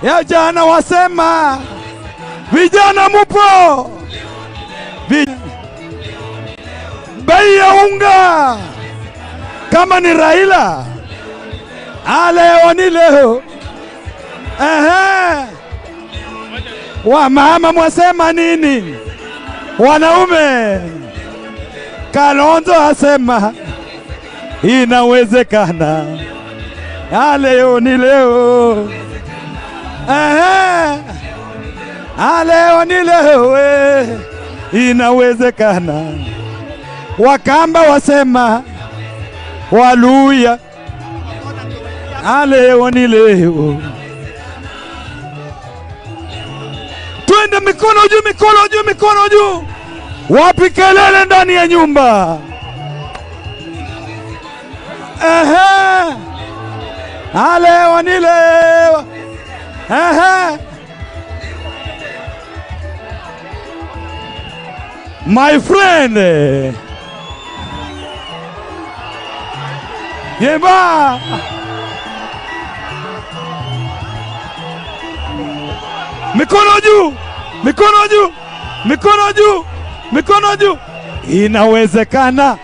Ya jana wasema vijana mupo, bei ya unga kama ni Raila leo ni leo. Wamama mwasema nini? Wanaume Kalonzo asema inawezekana, leo ni leo. Leo ni leo, inawezekana. Wakamba wasema, Waluya, leo ni leo. Twende mikono juu, mikono juu, mikono juu. Wapi kelele ndani ya nyumba? Leo ni leo. My friend Yemba, mikono juu, mikono juu, mikono juu, mikono juu. Inawezekana.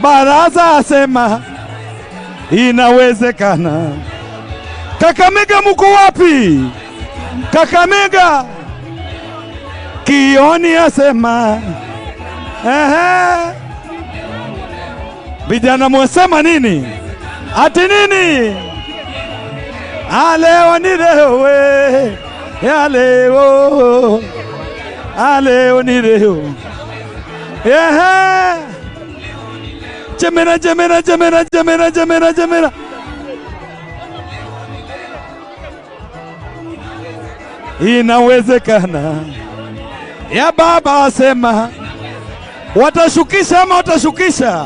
Baraza asema inawezekana. Kakamega muko wapi? Kakamega. Kioni asema. Vijana mwasema nini? Ati nini? Leo ni leo, ya leo. Leo ni leo. Jemena, jemena, jemena, jemena, jemena, jemena. Inawezekana. Ya baba asema watashukisha ama watashukisha.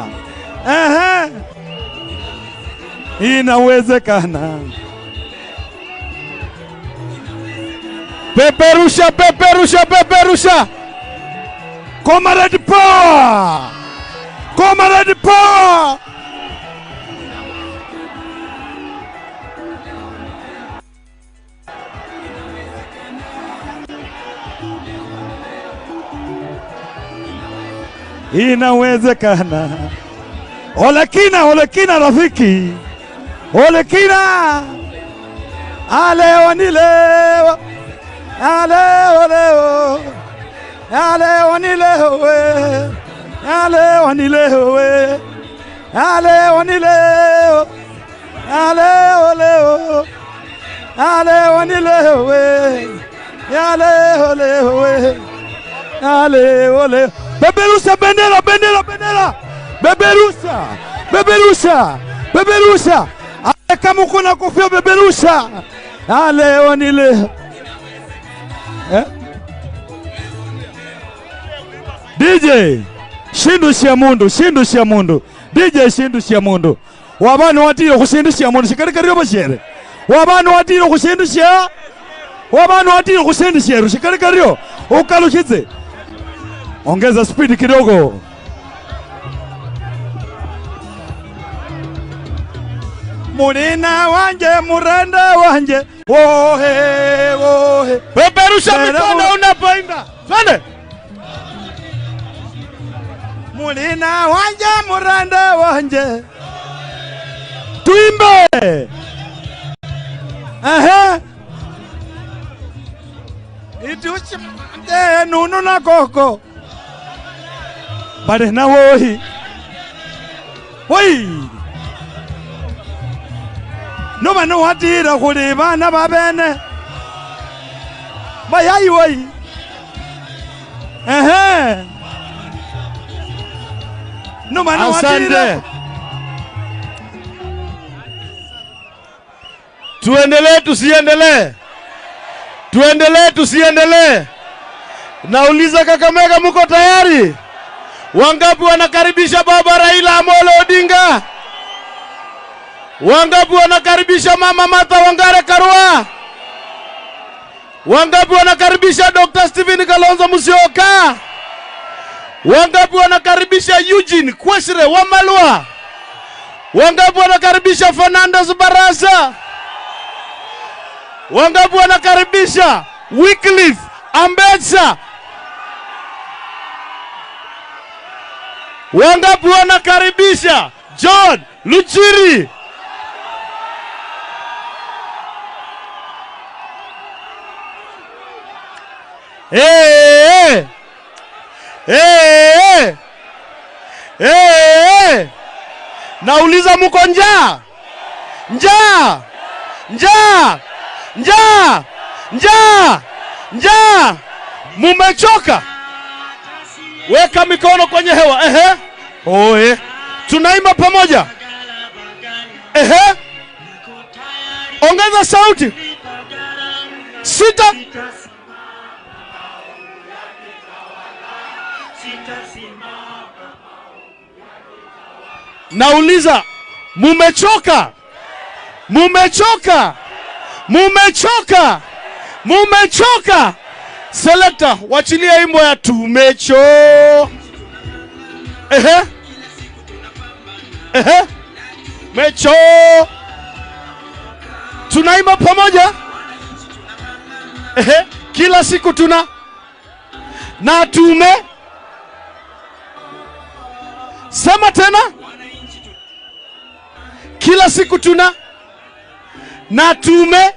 Inawezekana. Peperusha, peperusha, peperusha. Comrade power. Comrade power. Inawezekana. Olekina, olekina rafiki. Olekina. Leo ni leo. Leo leo. Leo ni leo. Leo ni leo. Leo ni leo. Leo leo. Leo ni leo we. Ya leo leo we. Leo leo. Beberusha bendera, bendera, bendera. Beberusha. Beberusha. Beberusha. Kama uko na kofia beberusha. Leo ni leo. Eh? DJ shindu shia mundu, shindu shia mundu. DJ shindu shia mundu. Wabanu watiro kushindu shia mundu shikarikario bashere. Wabanu watiro kushindu shia. Wabanu watiro kushindu shia shikarikario. Ukalushize. Ongeza speed kidogo. Mulina wanje, murenda wanje. Wohe, wohe. Peperusha mikono unapoimba. Twende. Mulina wanje, murenda wanje. Tuimbe. Aha. Ituchi nunu na koko. Bare na wohi. Woi. No bano watira khuli bana babene. Bayayi woi. Ehe. No bano watira. Tuendelee tusiendelee? Tuendelee tusiendelee? Nauliza Kakamega, muko tayari? Wangapi wanakaribisha Baba Raila Amolo Odinga? Wangapi wanakaribisha Mama Martha Wangare Karua? Wangapi wanakaribisha Dr. Stephen Kalonzo Musyoka? Wangapi wanakaribisha Eugene Kwesire Wamalwa? Wangapi wanakaribisha Fernandes Barasa? Wangapi wanakaribisha Wycliffe Ambetsa? Wangapi wanakaribisha John Luchiri? Hey, hey, hey, hey. Nauliza muko njaa? Njaa! Njaa! Njaa! Njaa! Njaa! Mumechoka? Weka mikono kwenye hewa. Ehe. Oe. Tunaimba pamoja. Ehe. Ongeza sauti. 6. Nauliza, mumechoka? Mumechoka? Mumechoka? Mumechoka? Selector, wachilia imbo ya tumecho. Ehe. Ehe. Mecho. Tunaimba pamoja. Ehe. Kila siku tuna na tume. Sema tena. Kila siku tuna na tume.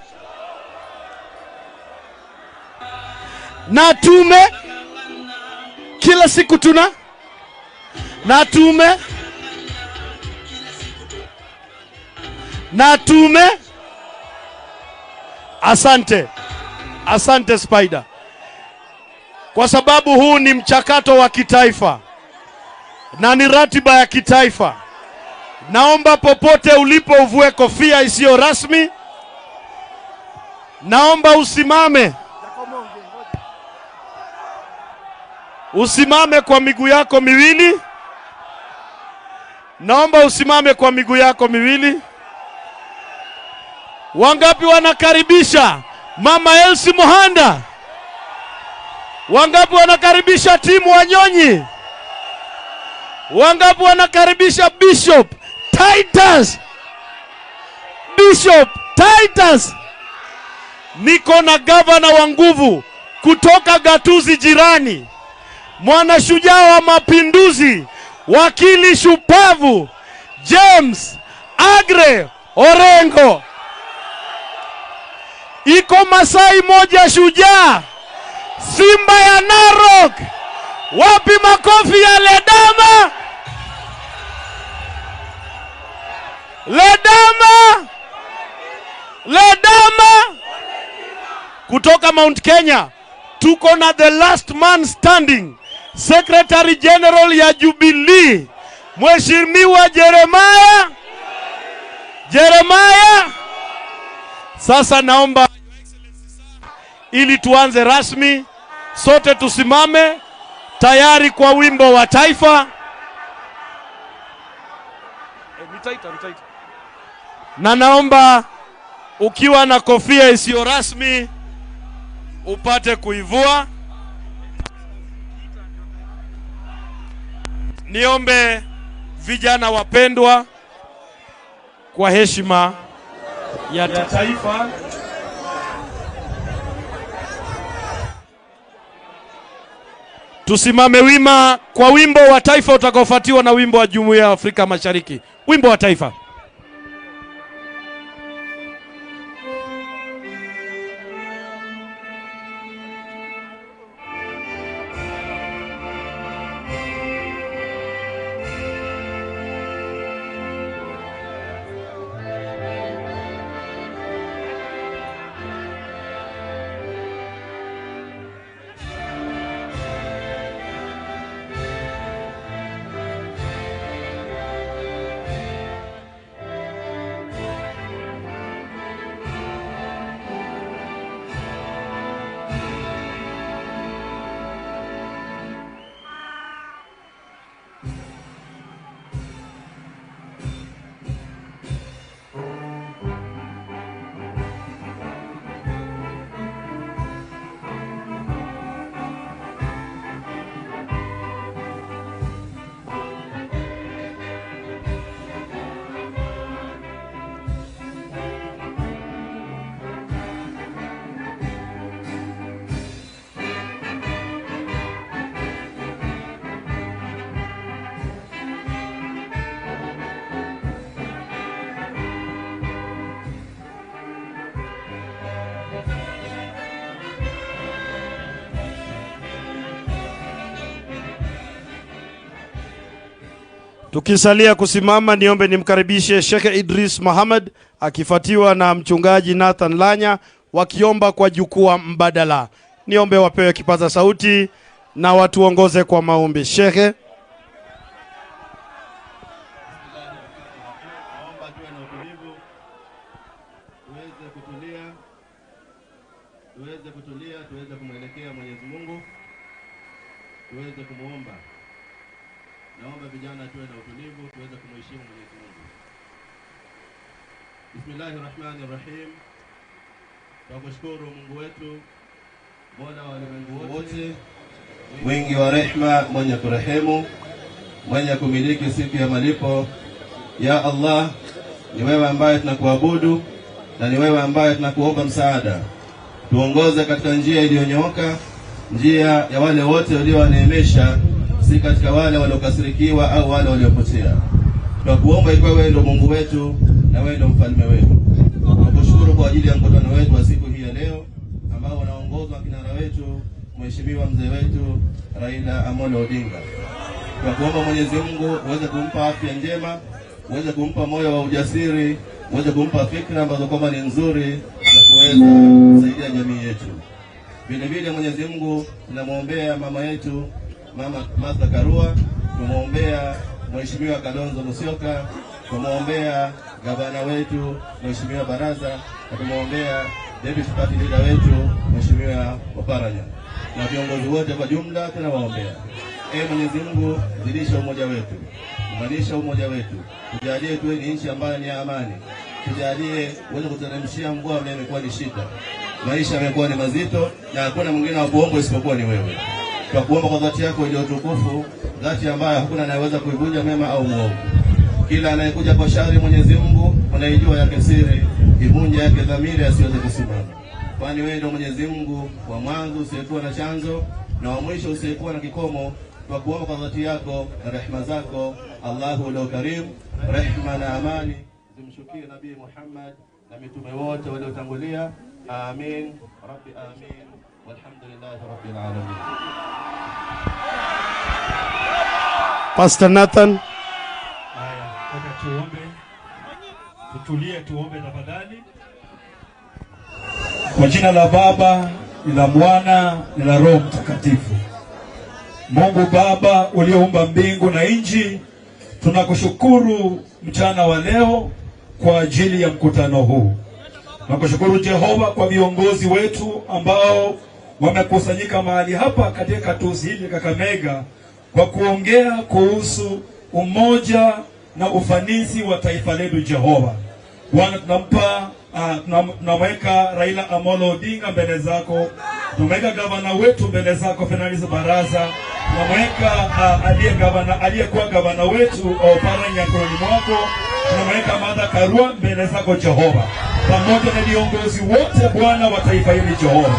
Na tume. Kila siku tuna na tume. Na tume. Asante. Asante Spider. Kwa sababu huu ni mchakato wa kitaifa na ni ratiba ya kitaifa, naomba popote ulipo uvue kofia isiyo rasmi. Naomba usimame. Usimame kwa miguu yako miwili. Naomba usimame kwa miguu yako miwili. Wangapi wanakaribisha Mama Elsie Muhanda? Wangapi wanakaribisha timu Wanyonyi? Wangapi wanakaribisha Bishop Titus? Bishop Titus. Niko na gavana wa nguvu kutoka gatuzi jirani, mwanashujaa wa mapinduzi, wakili shupavu James Agre Orengo. Iko Masai moja shujaa, Simba ya Narok. Wapi makofi ya Ledama? Ledama, Ledama. Kutoka Mount Kenya tuko na the last man standing, Secretary General ya Jubilee, Mheshimiwa Jeremiah. Jeremiah. Sasa naomba ili tuanze rasmi, sote tusimame tayari kwa wimbo wa taifa. Nitaita. Na naomba ukiwa na kofia isiyo rasmi upate kuivua. Niombe vijana wapendwa, kwa heshima ya taifa, tusimame wima kwa wimbo wa taifa utakaofuatiwa na wimbo wa Jumuiya ya Afrika Mashariki. Wimbo wa taifa. Tukisalia kusimama, niombe nimkaribishe Sheikh Idris Muhammad akifuatiwa na mchungaji Nathan Lanya wakiomba kwa jukwaa mbadala. Niombe wapewe kipaza sauti na watuongoze kwa maombi. Sheikh. Naomba tuwe na utulivu, tuweze kutulia, tuweze kumwelekea Mwenyezi Mungu, tuweze kumuomba. Naomba vijana tuwe na utulivu, tuweze kumheshimu Mwenyezi Mungu. Bismillahirrahmanirrahim. Tunakushukuru Mungu wetu, Mola wa ulimwengu wote, mwingi wa rehma, mwenye kurehemu, mwenye kumiliki siku ya malipo. Ya Allah, ni wewe ambaye tunakuabudu na ni wewe ambaye tunakuomba msaada. Tuongoze katika njia iliyonyooka, njia ya wale wote uliowaneemesha, si katika wale waliokasirikiwa au wale waliopotea. Tunakuomba ikiwa wewe ndio Mungu wetu na wewe ndio mfalme wetu. Tunakushukuru kwa ajili ya mkutano wetu wa siku hii ya leo ambao unaongozwa kinara wetu Mheshimiwa mzee wetu Raila Amolo Odinga. Tunakuomba Mwenyezi Mungu uweze kumpa afya njema, uweze kumpa moyo wa ujasiri, uweze kumpa fikra ambazo kwamba ni nzuri za kuweza kusaidia jamii yetu. Vile vile Mwenyezi Mungu tunamuombea mama yetu Mama Martha Karua, tumuombea Mheshimiwa Kalonzo Musyoka, tumuombea gavana wetu Mheshimiwa Baraza, na tumuombea Deputy Party Leader wetu Mheshimiwa Oparanya, na viongozi wote kwa jumla tunawaombea. Ee Mwenyezi Mungu, zidisha umoja wetu, unganisha umoja wetu, tujalie tuwe ni nchi ambayo ni ya amani, tujalie uweze kuteremshia mvua ambayo imekuwa ni shida, maisha yamekuwa ni mazito na hakuna mwingine wa kuomba isipokuwa ni wewe. Tunakuomba kwa dhati yako iliyo tukufu, dhati ambayo hakuna anayeweza kuivunja mema au muovu. Kila anayekuja kwa shari, Mwenyezi Mungu unaijua yake siri, ivunje yake dhamiri asiweze kusimama. Kwani wewe ndio Mwenyezi Mungu wa mwanzo usiyekuwa na chanzo na wa mwisho usiyekuwa na kikomo. Tunakuomba kwa dhati yako na rehema zako, Allahu lau Karim, rehema na amani zimshukie Nabii Muhammad na mitume wote waliotangulia. Amin Rabbi amin, walhamdulillahi rabbil alamin. Pastor Nathan. Haya, nataka tuombe. Tutulie tuombe tafadhali. Kwa jina la Baba, ni la Mwana, ni la Roho Mtakatifu. Mungu Baba uliyeumba mbingu na nchi, tunakushukuru mchana wa leo kwa ajili ya mkutano huu. Tunakushukuru Jehova kwa viongozi wetu ambao wamekusanyika mahali hapa katika katuzi hili Kakamega kwa kuongea kuhusu umoja na ufanisi wa taifa letu Jehova. Bwana, tunampa tunamweka Raila Amolo Odinga mbele zako, tunamweka gavana wetu mbele zako Fernandes Baraza, tunamweka aliyekuwa gavana wetu Oparanya mikononi mwako, tunamweka Martha Karua mbele zako Jehova, pamoja na viongozi wote Bwana wa taifa hili Jehova.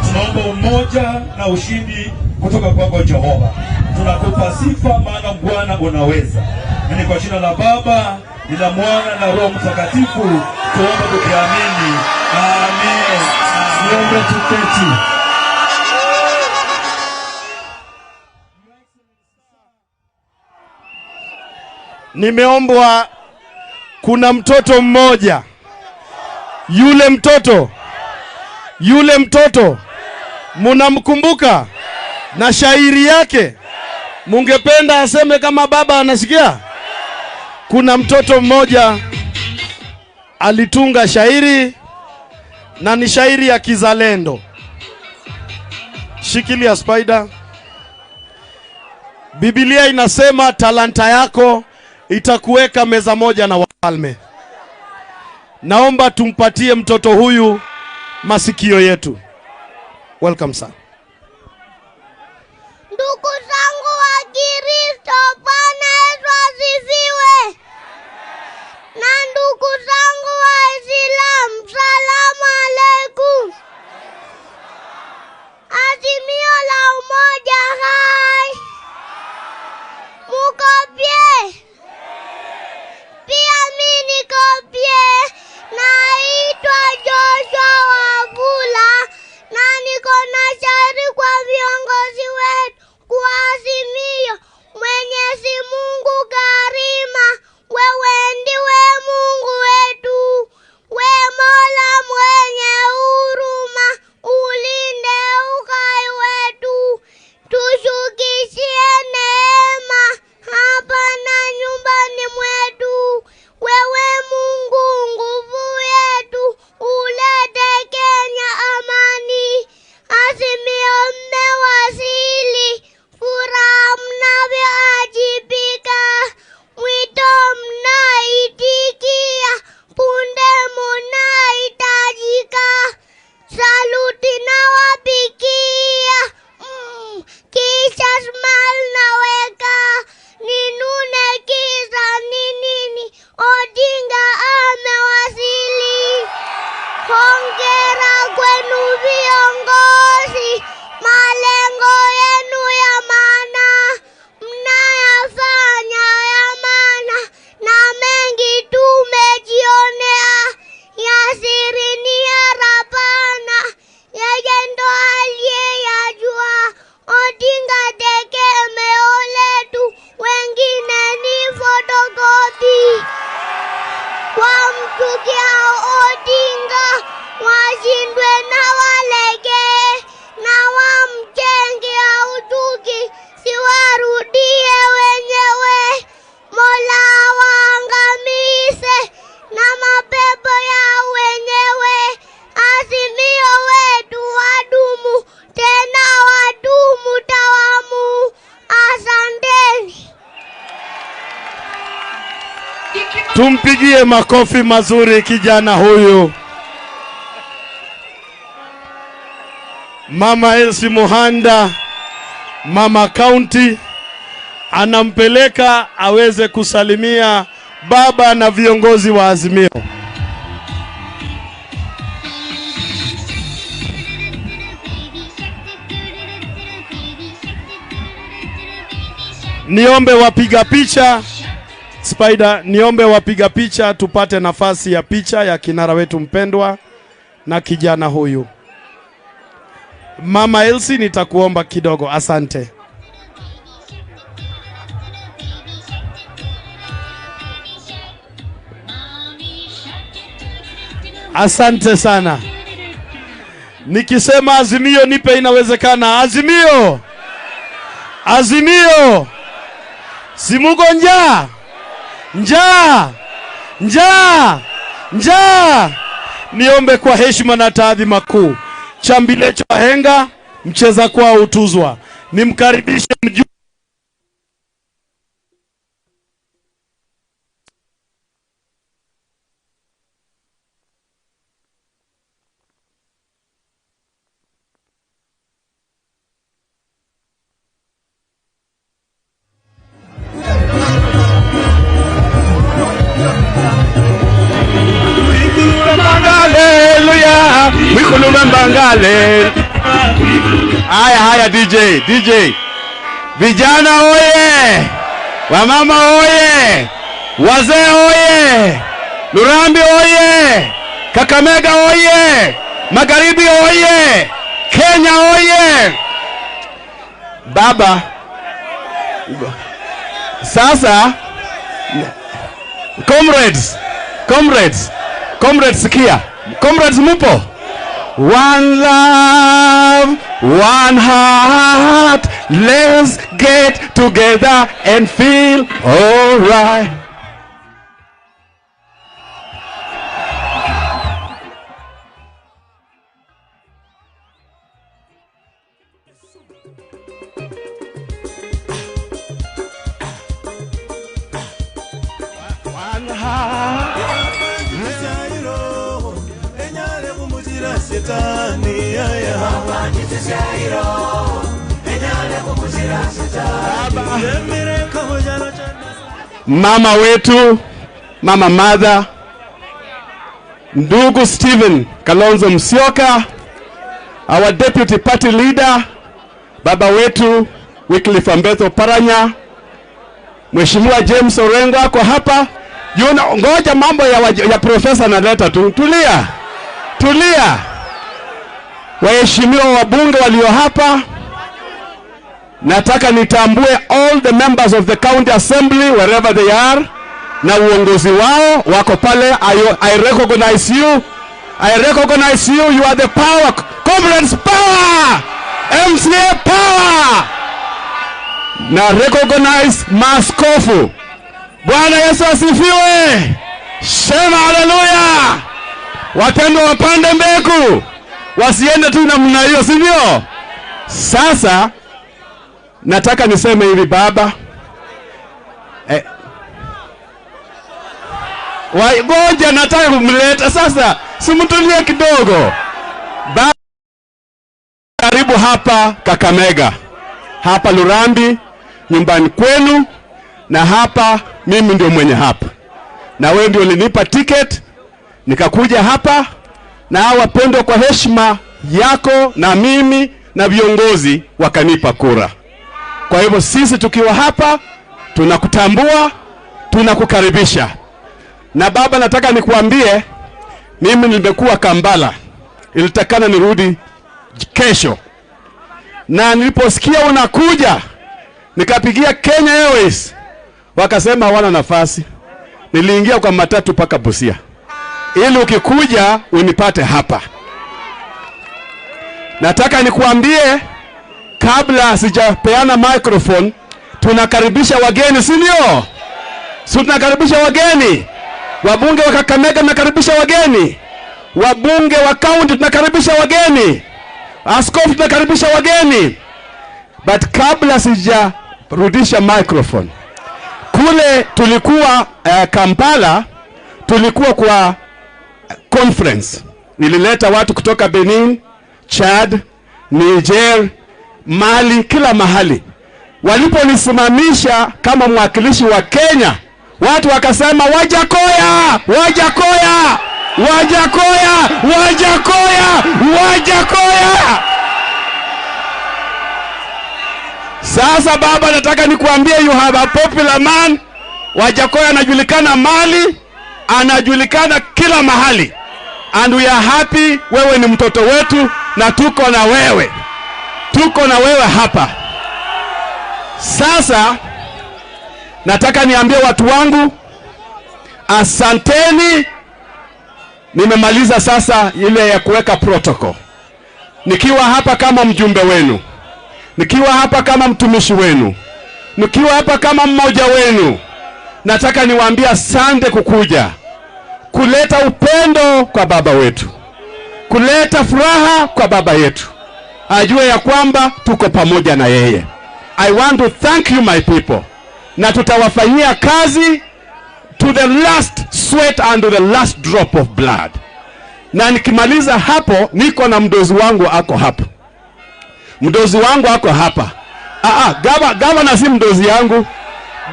Tunaomba umoja na ushindi kutoka kwako Jehova. Tunakupa sifa maana Bwana unaweza. Ni kwa jina la Baba, ni la Mwana na Roho Mtakatifu tuombe tukiamini. Amen. Niombe tuketi. Nimeombwa, kuna mtoto mmoja. Yule mtoto munamkumbuka na shairi yake? Mungependa aseme kama baba anasikia? Kuna mtoto mmoja alitunga shairi na ni shairi ya kizalendo. Shikilia Spider. Biblia inasema talanta yako itakuweka meza moja na wafalme. Naomba tumpatie mtoto huyu masikio yetu. Welcome sir. Ndugu zangu wa Kristo, Bwana Yesu asifiwe. Na ndugu zangu wa Islam, salamu alaikum. Azimio la umoja hai. Mukopie. Pia mimi nikopie. Naitwa Joshua Wafula na niko na shairi kwa viongozi wetu kwa Azimio. Mwenyezi Mungu karima, wewe ndiwe Mungu wetu. We Mola mwenye huruma, ulinde uhai wetu. Tushukishie neema hapa na nyumbani mwetu. Wewe Mungu nguvu yetu, ulete Kenya amani. Azimio mmewasili, furaha mnavyoajibika. Mwito mnaitikia, punde munahitajika. Saluti nawapikia, kisha smile naweka. Ninune kisa ni nini? Odinga amewasili. Hongera kwenu viongozi, malengo yenu ya maana mnayafanya ya maana, na mengi tumejionea. Ya siri ni ya Rabana, yeye ndo aliyeyajua. Odinga tegemeo letu, wengine ni fotokopi. Wamchukiao Odinga washindwe na walege, na wamjengea uchuki siwarudie wenyewe. Mola waangamize na mapepo ya wenyewe. Azimio wetu wadumu, tena wadumu tawamu. Asanteni. Tumpigie makofi mazuri kijana huyu. Mama Elsie Muhanda, Mama County, anampeleka aweze kusalimia baba na viongozi wa Azimio. Niombe wapiga picha Spider, niombe wapiga picha tupate nafasi ya picha ya kinara wetu mpendwa na kijana huyu. Mama Elsie, nitakuomba kidogo, asante. Asante sana. Nikisema Azimio nipe inawezekana. Azimio. Azimio. Simuko njaa. Njaa. Njaa. Njaa. Niombe kwa heshima na taadhima kuu, Chambilecho Henga, mcheza kwao utuzwa, nimkaribishe mjumbe Haya haya, DJ. Vijana oye! Wamama oye! Wazee oye! Lurambi oye! Kakamega oye! Magharibi oye! Kenya oye! Baba, sasa comrades sikia. Comrades mupo? One love, one heart, let's get together and feel alright. One heart. Mama wetu, Mama Mother, Ndugu Stephen Kalonzo Musyoka, our deputy party leader, baba wetu Wycliffe Ambetho Paranya, Mheshimiwa James Orengo ako hapa. Ngoja mambo ya profesa naleta tu. Tulia. Tulia. Waheshimiwa wabunge walio hapa, nataka nitambue all the members of the county assembly wherever they are, na uongozi wao wako pale. I recognize you. I recognize you. You are the power. Comrades power. MCA power. Na recognize maskofu. Bwana Yesu asifiwe. Sema haleluya. Wapendwa wapande mbegu, wasiende tu namna hiyo, si ndio? Sasa nataka niseme hivi baba. Ngoja nataka kumleta sasa, simtulie kidogo. Baba, karibu hapa Kakamega, hapa Lurambi, nyumbani kwenu, na hapa mimi ndio mwenye hapa. Na wewe ndio ulinipa ticket nikakuja hapa, na hawa wapendwa kwa heshima yako na mimi na viongozi wakanipa kura. Kwa hivyo sisi tukiwa hapa tunakutambua, tunakukaribisha. Na baba, nataka nikuambie, mimi nimekuwa Kambala, ilitakana nirudi kesho. Na niliposikia unakuja, nikapigia Kenya Airways, wakasema hawana nafasi. Niliingia kwa matatu paka Busia, ili ukikuja unipate hapa. Nataka nikuambie, kabla sijapeana microphone, tunakaribisha wageni, si ndio? Si tunakaribisha wageni? Wabunge wa Kakamega tunakaribisha wageni. Wabunge wa county tunakaribisha wageni. Askofu tunakaribisha wageni. But kabla sijarudisha microphone, kule tulikuwa Kampala, tulikuwa kwa conference. Nilileta watu kutoka Benin, Chad, Niger, Mali, kila mahali. Waliponisimamisha kama mwakilishi wa Kenya, watu wakasema Wajakoya, Wajakoya, Wajakoya, Wajakoya, Wajakoya. Sasa baba, nataka nikuambie, you have a popular man. Wajakoya anajulikana Mali, anajulikana kila mahali. And we are happy, wewe ni mtoto wetu na tuko na wewe. Tuko na wewe hapa. Sasa nataka niambie watu wangu, asanteni Nimemaliza sasa ile ya kuweka protocol. Nikiwa hapa kama mjumbe wenu, nikiwa hapa kama mtumishi wenu, nikiwa hapa kama mmoja wenu, nataka niwaambie asante kukuja kuleta upendo kwa baba wetu, kuleta furaha kwa baba yetu, ajue ya kwamba tuko pamoja na yeye. I want to thank you my people, na tutawafanyia kazi to the last sweat and to the last drop of blood. Na nikimaliza hapo, niko na mdozi wangu ako hapa. Mdozi wangu ako hapa. Gavana si mdozi yangu.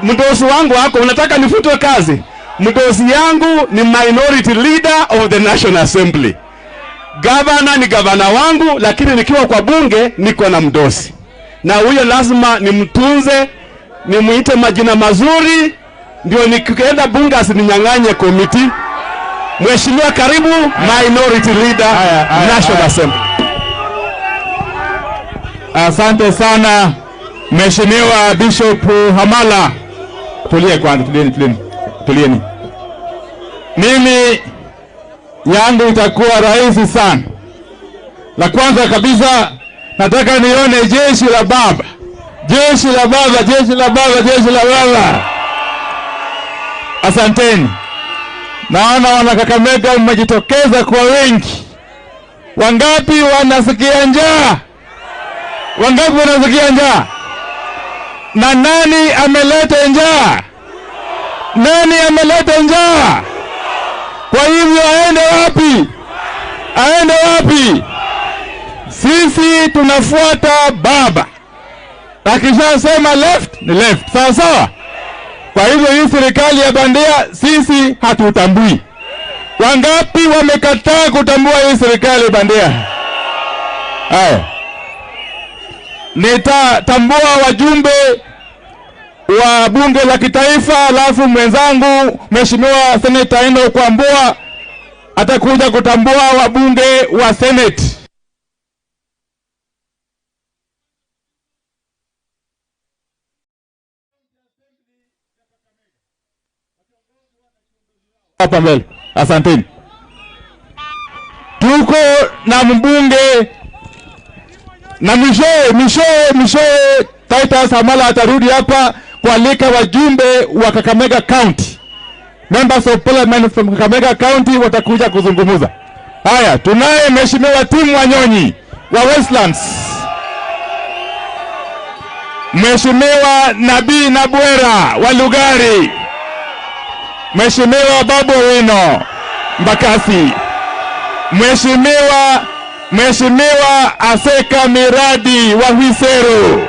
Mdozi wangu ako, unataka nifutwe kazi? Mdozi yangu ni minority leader of the National Assembly. Gavana ni gavana wangu, lakini nikiwa kwa bunge niko na mdozi. Na huyo lazima nimtunze, nimuite majina mazuri, ndio nikienda bunge asininyang'anye komiti. Mheshimiwa, karibu minority leader National Assembly. Asante sana Mheshimiwa Bishop Hamala. Tulie kwanza, tulieni. Mimi yangu itakuwa rahisi sana. La kwanza kabisa nataka nione jeshi la baba. Jeshi la baba, jeshi la baba, jeshi la baba. Asanteni. Naona wana Kakamega mmejitokeza kwa wengi. Wangapi wanasikia njaa? Wangapi wanasikia njaa? Na nani ameleta njaa? Nani ameleta njaa? Kwa hivyo aende wapi? Aende wapi? Sisi tunafuata baba. Akishasema left ni left. Sawa sawa? Kwa hivyo hii serikali ya bandia sisi hatutambui. Wangapi wamekataa kutambua hii serikali ya bandia? Haya. Nitatambua wajumbe wa bunge la kitaifa, alafu mwenzangu Mheshimiwa Senator Enoch Wambua atakuja kutambua wabunge wa Senate. Hapa mbele. Asanteni. Tuko na mbunge na mishoe Titus Hamala atarudi hapa kualika wajumbe wa Kakamega County. Members of Parliament from Kakamega County watakuja kuzungumza. Haya, tunaye Mheshimiwa Tim Wanyonyi wa Westlands. Mheshimiwa Nabii Nabwera wa Lugari. Mheshimiwa Babu Wino Mbakasi. Mheshimiwa Aseka Miradi wa Huisero.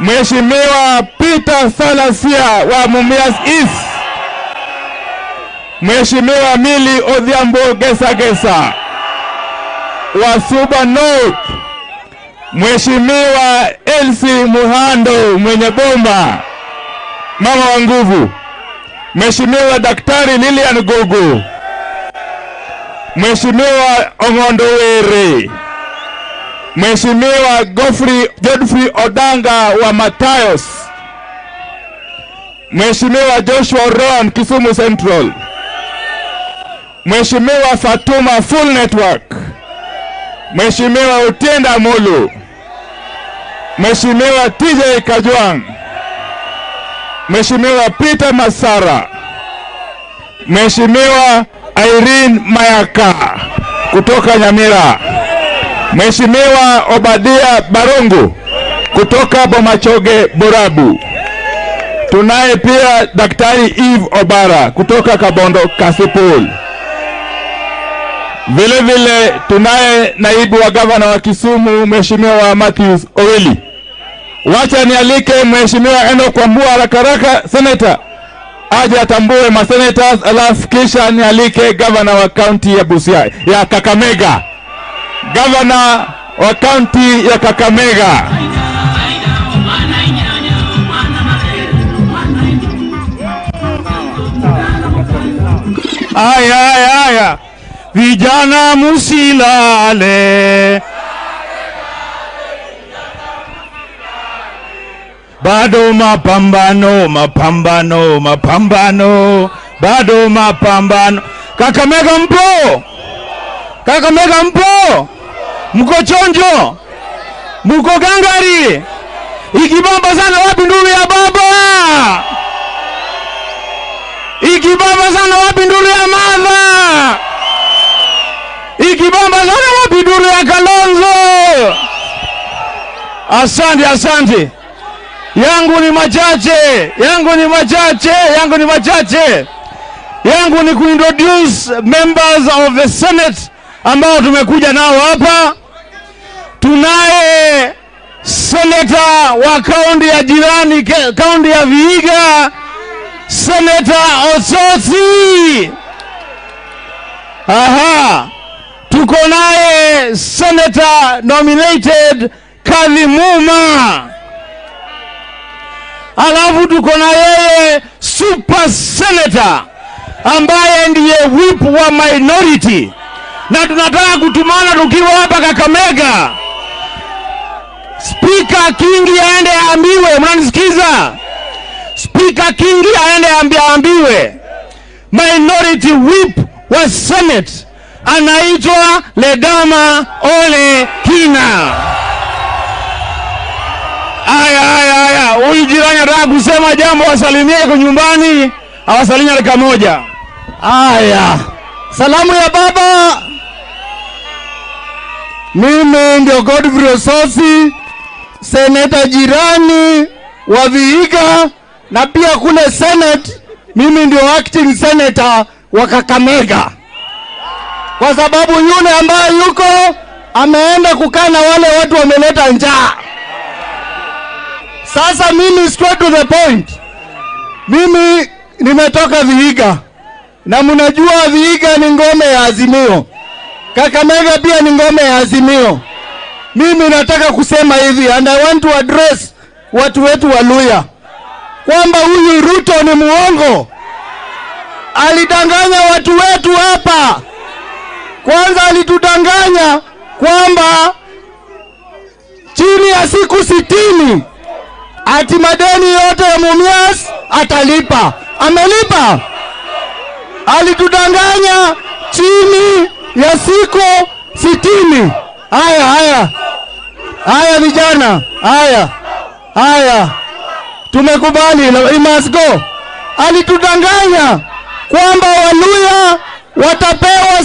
Mheshimiwa Peter Salasia wa Mumias East. Mheshimiwa Mili Odhiambo Gesa Gesa wa Suba North. Mheshimiwa Elsie Muhando mwenye bomba, mama wa nguvu. Mheshimiwa Daktari Lilian Gogo. Mheshimiwa Ongondo Were. Mheshimiwa Godfrey Odanga wa Matayos. Mheshimiwa Joshua Ron Kisumu Central. Mheshimiwa Fatuma Full Network. Mheshimiwa Utenda Mulu. Mheshimiwa TJ Kajwang. Mheshimiwa Peter Masara. Mheshimiwa Irene Mayaka kutoka Nyamira. Mheshimiwa Obadia Barongo kutoka Bomachoge Borabu. Tunaye pia Daktari Eve Obara kutoka Kabondo Kasipul. Vile vile tunaye naibu wa gavana wa Kisumu Mheshimiwa Matthews Owili. Wacha nialike Mheshimiwa Enoch Wambua haraka haraka, senator, aje atambue ma senators, alafu kisha nialike gavana wa county ya Busia ya Kakamega. Gavana wa county ya Kakamega. Aya, aya, aya. Vijana musilale, bado mapambano, mapambano, mapambano, bado mapambano. Kakamega mpo? Kakamega mpo? Mko chonjo? Mko gangari? Ikibamba sana wapi nduru ya baba? Ikibamba sana wapi nduru ya mama? Ikibamba sana wapi nduru ya Kalonzo? Asante, asante. Yangu ni machache, yangu ni machache, yangu ni machache. Yangu ni kuintroduce members of the Senate ambao tumekuja nao hapa. Tunaye senator wa kaunti ya jirani, kaunti ya Vihiga, Senator Osotsi. Aha. Tuko naye senator nominated Kathy Muma. Alafu tuko na yeye super senator ambaye ndiye whip wa minority, na tunataka kutumana tukiwa hapa Kakamega. Speaker Kingi aende aambiwe, mnanisikiza? Speaker Kingi aende aambiwe minority whip wa Senate anaitwa Ledama Ole Kina. Aya, aya, aya, huyu jirani anataka kusema jambo, wasalimie kwa nyumbani, awasalimie dakika moja. Aya, salamu ya baba. Mimi ndio Godfrey Osotsi, seneta jirani wa Vihiga, na pia kule Senate mimi ndio acting senator wa Kakamega, kwa sababu yule ambaye yuko ameenda kukaa na wale watu wameleta njaa. Sasa mimi straight to the point, mimi nimetoka Vihiga na mnajua Vihiga ni ngome ya Azimio, Kakamega pia ni ngome ya Azimio. Mimi nataka kusema hivi, and I want to address watu wetu wa Luhya kwamba huyu Ruto ni muongo, alidanganya watu wetu hapa. Kwanza alitudanganya kwamba chini ya siku 60 ati madeni yote ya Mumias atalipa. Amelipa? Alitudanganya chini ya siku 60. Haya, haya, haya vijana, haya, haya, tumekubali, it must go. Alitudanganya kwamba Waluhya watapewa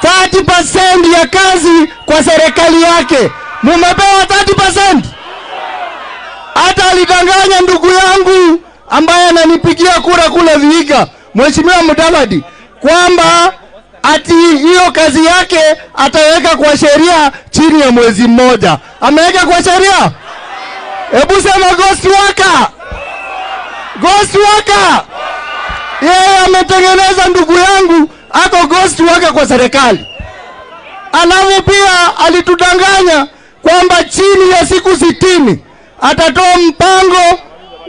30% ya kazi kwa serikali yake. Mumepewa 30%? Hata alidanganya ndugu yangu ambaye ananipigia kura kule Vihiga, Mheshimiwa Mudavadi, kwamba ati hiyo kazi yake ataweka kwa sheria chini ya mwezi mmoja. Ameweka kwa sheria? Hebu sema ghost worker. Ghost worker. Yeye ametengeneza ndugu yangu ako ghost worker kwa serikali. Alafu pia alitudanganya kwamba chini ya siku 60 atatoa mpango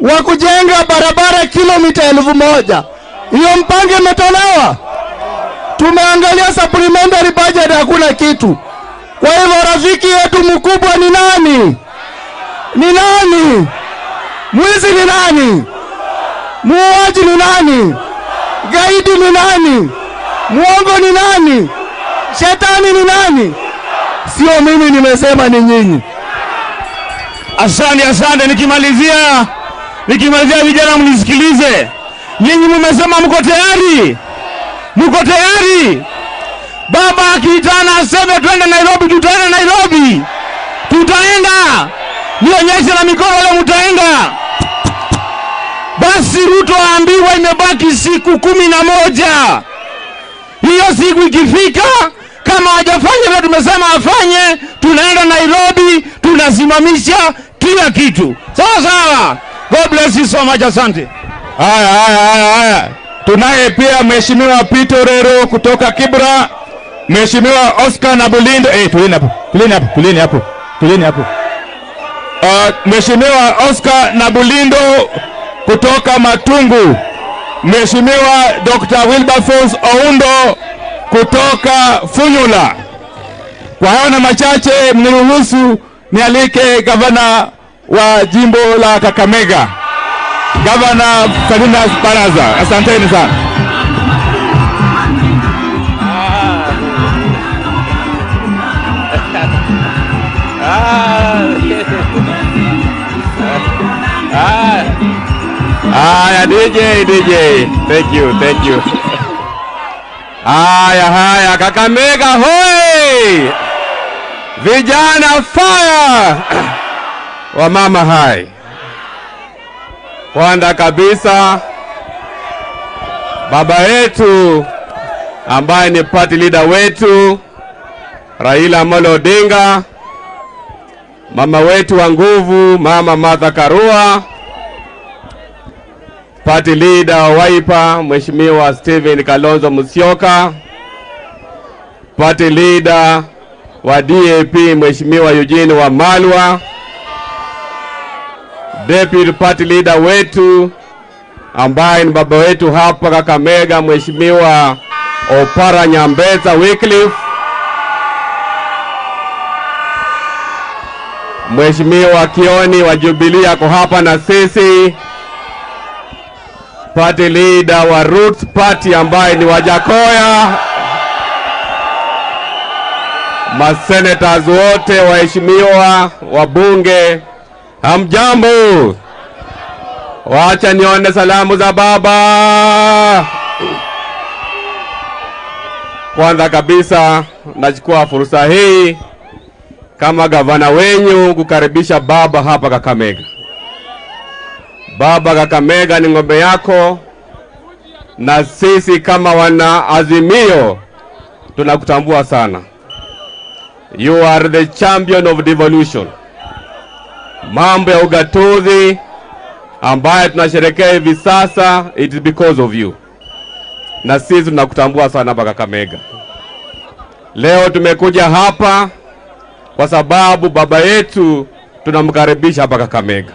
wa kujenga barabara kilomita 1000. Hiyo mpango imetolewa? Tumeangalia supplementary budget, hakuna kitu. Kwa hivyo rafiki yetu mkubwa ni nani? Ni nani? Mwizi ni nani? Muuaji ni nani? Gaidi ni nani? Muongo ni nani? Shetani ni nani? Sio mimi nimesema, ni nyinyi. Asante, asante. Nikimalizia vijana mnisikilize. Nyinyi mmesema mko tayari? Mko tayari? Baba akiitana aseme twende Nairobi, tutaenda Nairobi. Tutaenda. Nionyeshe na mikono wale mtaenda. Basi Ruto aambiwe imebaki siku 11. Hiyo siku ikifika, kama hajafanya vile tumesema afanye, tunaenda Nairobi, tunasimamisha kila kitu. Sawa sawa. God bless you so much, asante. Haya, haya, haya, haya. Tunaye pia Mheshimiwa Peter Rero kutoka Kibra, Mheshimiwa Oscar Nabulindo. Tulieni hapo, tulieni hapo, tulieni hapo, tulieni hapo. Mheshimiwa Oscar Nabulindo kutoka Matungu, Mheshimiwa Dr. Wilberforce Oundo kutoka Funyula. Kwa hayo na machache, mniruhusu nialike gavana wa jimbo la Kakamega, Gavana Salinas Baraza. Asanteni sana. DJ, DJ. Thank you, thank you. Haya, haya, Kakamega hoi! Vijana fire! Wamama hai. Kwanza kabisa baba yetu ambaye ni party leader wetu Raila Amolo Odinga, mama wetu wa nguvu Mama Martha Karua, party leader wa Wiper Mheshimiwa Stephen Kalonzo Musyoka, party leader wa DAP Mheshimiwa Eugene Wamalwa, deputy party leader wetu ambaye ni baba wetu hapa Kakamega Mheshimiwa Opara Nyambeza Wycliffe, Mheshimiwa Kioni wa Jubilee ako hapa na sisi, party leader wa Roots Party ambaye ni Wajakoya, masenators wote, waheshimiwa wabunge, hamjambo? Wacha nione salamu za baba. Kwanza kabisa nachukua fursa hii kama gavana wenyu kukaribisha baba hapa Kakamega. Baba, Kakamega ni ng'ombe yako, na sisi kama wana Azimio tunakutambua sana. You are the champion of devolution. Mambo ya ugatuzi ambayo tunasherehekea hivi sasa, it is because of you. Na sisi tunakutambua sana hapa Kakamega. Leo tumekuja hapa kwa sababu baba yetu tunamkaribisha hapa Kakamega.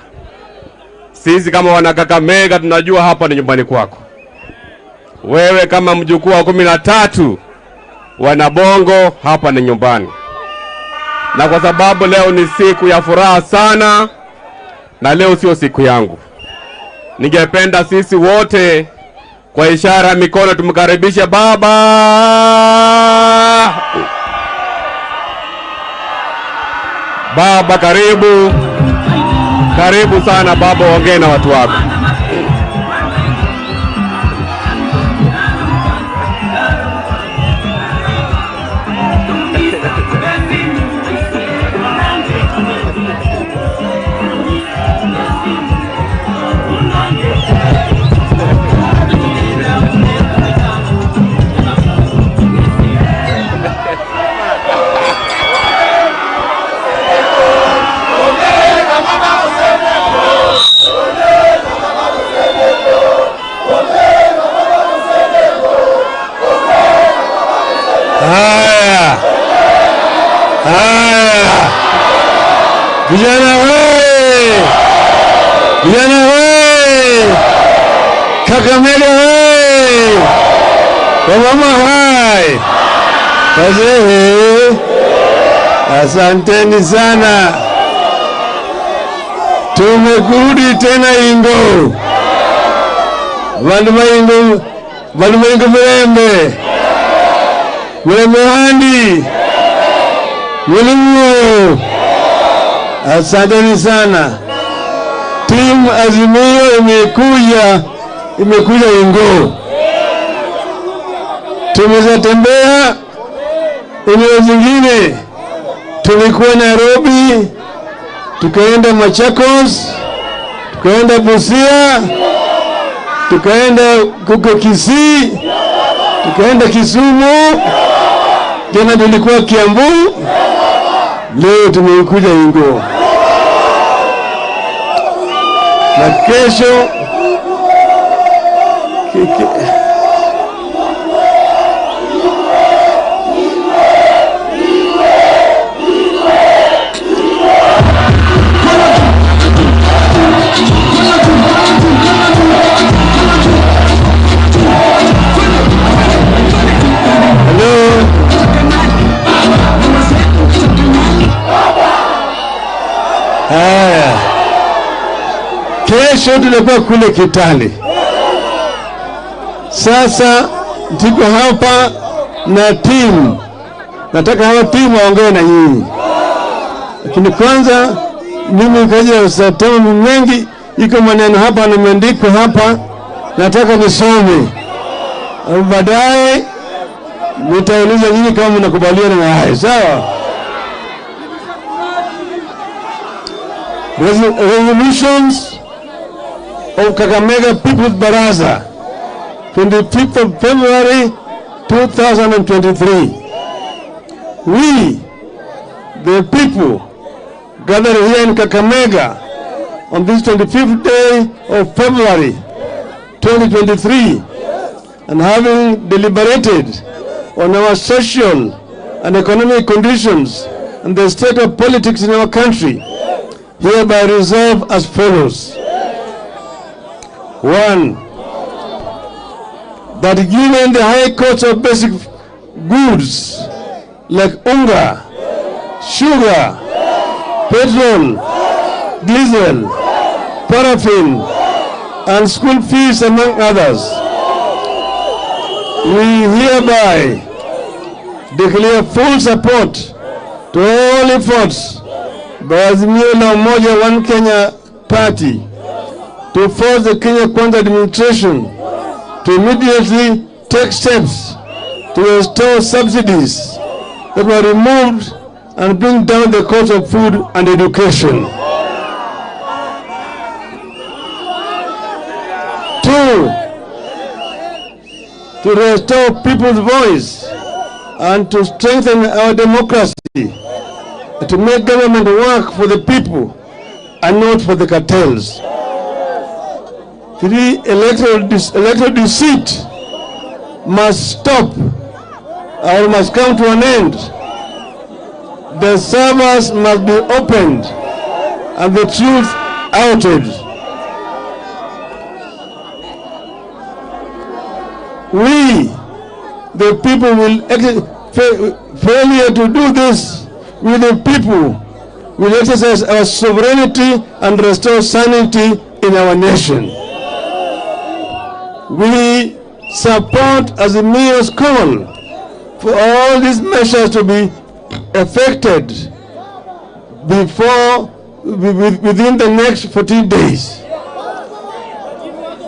Sisi kama wana Kakamega tunajua hapa ni nyumbani kwako. Wewe kama mjukuu wa 13 wanabongo, hapa ni nyumbani. Na kwa sababu leo ni siku ya furaha sana, na leo sio siku yangu, ningependa sisi wote kwa ishara ya mikono tumkaribishe baba. Baba karibu. Karibu sana baba, ongea na watu wako. Haya, haya, vijana we, vijana we, Kakamega we, wamama hai, wazee, asanteni sana. Tumekurudi tena Ingo, vandu vaingo, vandu vaingo mlembe. Mlemehandi, Mwalimu, asanteni sana. Timu Azimio imekuja Ingo. Tumezatembea eneo zingine. Tulikuwa Nairobi, tukaenda Machakos, tukaenda Busia, tukaenda kuko Kisii, tukaenda Kisumu. Tena tulikuwa Kiambu, leo tumekuja Ingo. Na kesho kesho tunakuwa kule Kitale. Sasa tuko hapa na timu. Nataka hawa timu waongee na nyinyi. Lakini kwanza mimi kaja usatoa mengi, iko maneno hapa nimeandikwa hapa. Nataka nisome. Baadaye nitauliza nyinyi kama mnakubaliana na hayo. Sawa? Resolutions of Kakamega People's Baraza, 25th of February 2023. We, the people, gathered here in Kakamega on this 25th day of February 2023, and having deliberated on our social and economic conditions and the state of politics in our country, hereby resolve as follows. 1, that given the high cost of basic goods like unga, sugar, petrol, diesel, paraffin, and school fees, among others, we hereby declare full support to all efforts by Azimio la Umoja One Kenya Party to force the Kenya Kwanza administration to immediately take steps to restore subsidies that were removed and bring down the cost of food and education. 2, to restore people's voice and to strengthen our democracy, to make government work for the people and not for the cartels. 3, electoral deceit must stop or must come to an end. The servers must be opened and the truth outed. We, the people, will failure to do this with the people will exercise our sovereignty and restore sanity in our nation. We support Azimio's call for all these measures to be effected before within the next 14 days.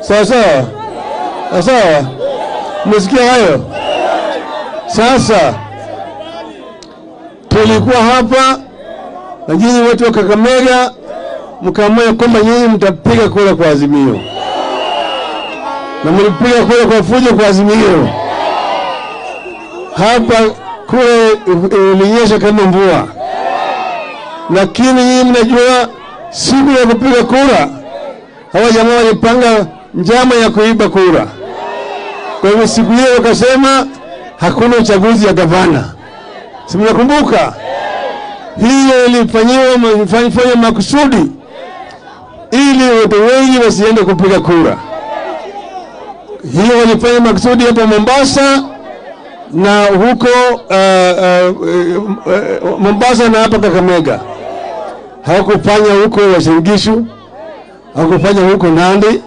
Sasa, sasa, msikia hayo? Sasa tulikuwa hapa na nyinyi watu wa Kakamega mkaamua kwamba nyinyi mtapiga kura kwa Azimio, na mlipiga kura kwa fujo kwa Azimio. Hapa kule ilinyesha kama mvua, lakini nyinyi mnajua siku ya kupiga kura hawa jamaa walipanga njama ya kuiba kura. Kwa hivyo siku hiyo wakasema hakuna uchaguzi ya gavana. Si mnakumbuka? Hiyo ilifanywa makusudi ili watu wengi wasiende kupiga kura. Hiyo walifanya makusudi hapa Mombasa na huko Mombasa na hapa Kakamega. Hawakufanya huko Uasin Gishu, hawakufanya huko Nandi.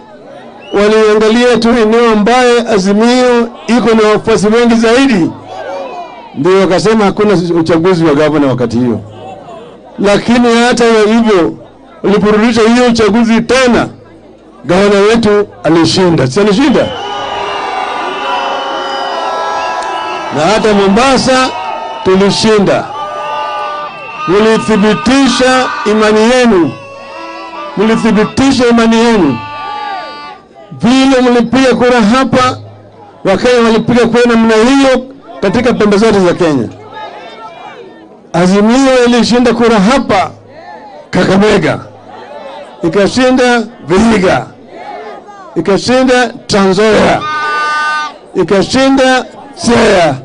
Waliangalia tu eneo ambaye Azimio iko na wafuasi wengi zaidi, ndio wakasema hakuna uchaguzi wa gavana wakati hiyo. Lakini hata hivyo waliporudisha hiyo uchaguzi tena, gavana wetu alishinda. Si alishinda? Na hata Mombasa tulishinda. Mlithibitisha imani yenu. Mlithibitisha imani yenu. Vile mlipiga kura hapa, Wakenya walipiga kura namna hiyo katika pembe zote za Kenya. Azimio ilishinda kura hapa Kakamega, ikashinda Vihiga, ikashinda Trans Nzoia, ikashinda Siaya,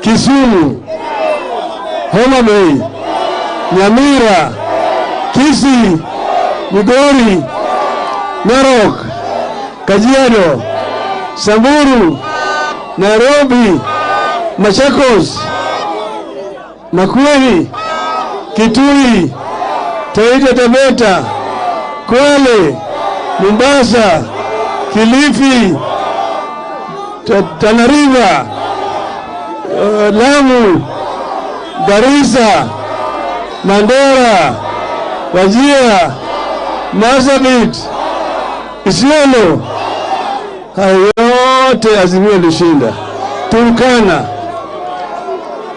Kisumu, Homa Bay, Nyamira, Kisii, Migori, Narok, Kajiado, Samburu, Nairobi, Machakos, Makueni, Kitui, Taita Taveta, Kwale, Mombasa, Kilifi, Tana River, Lamu, Garissa, Mandera, Wajir, Marsabit, Isiolo, Hayo yote Azimio ilishinda. Turkana,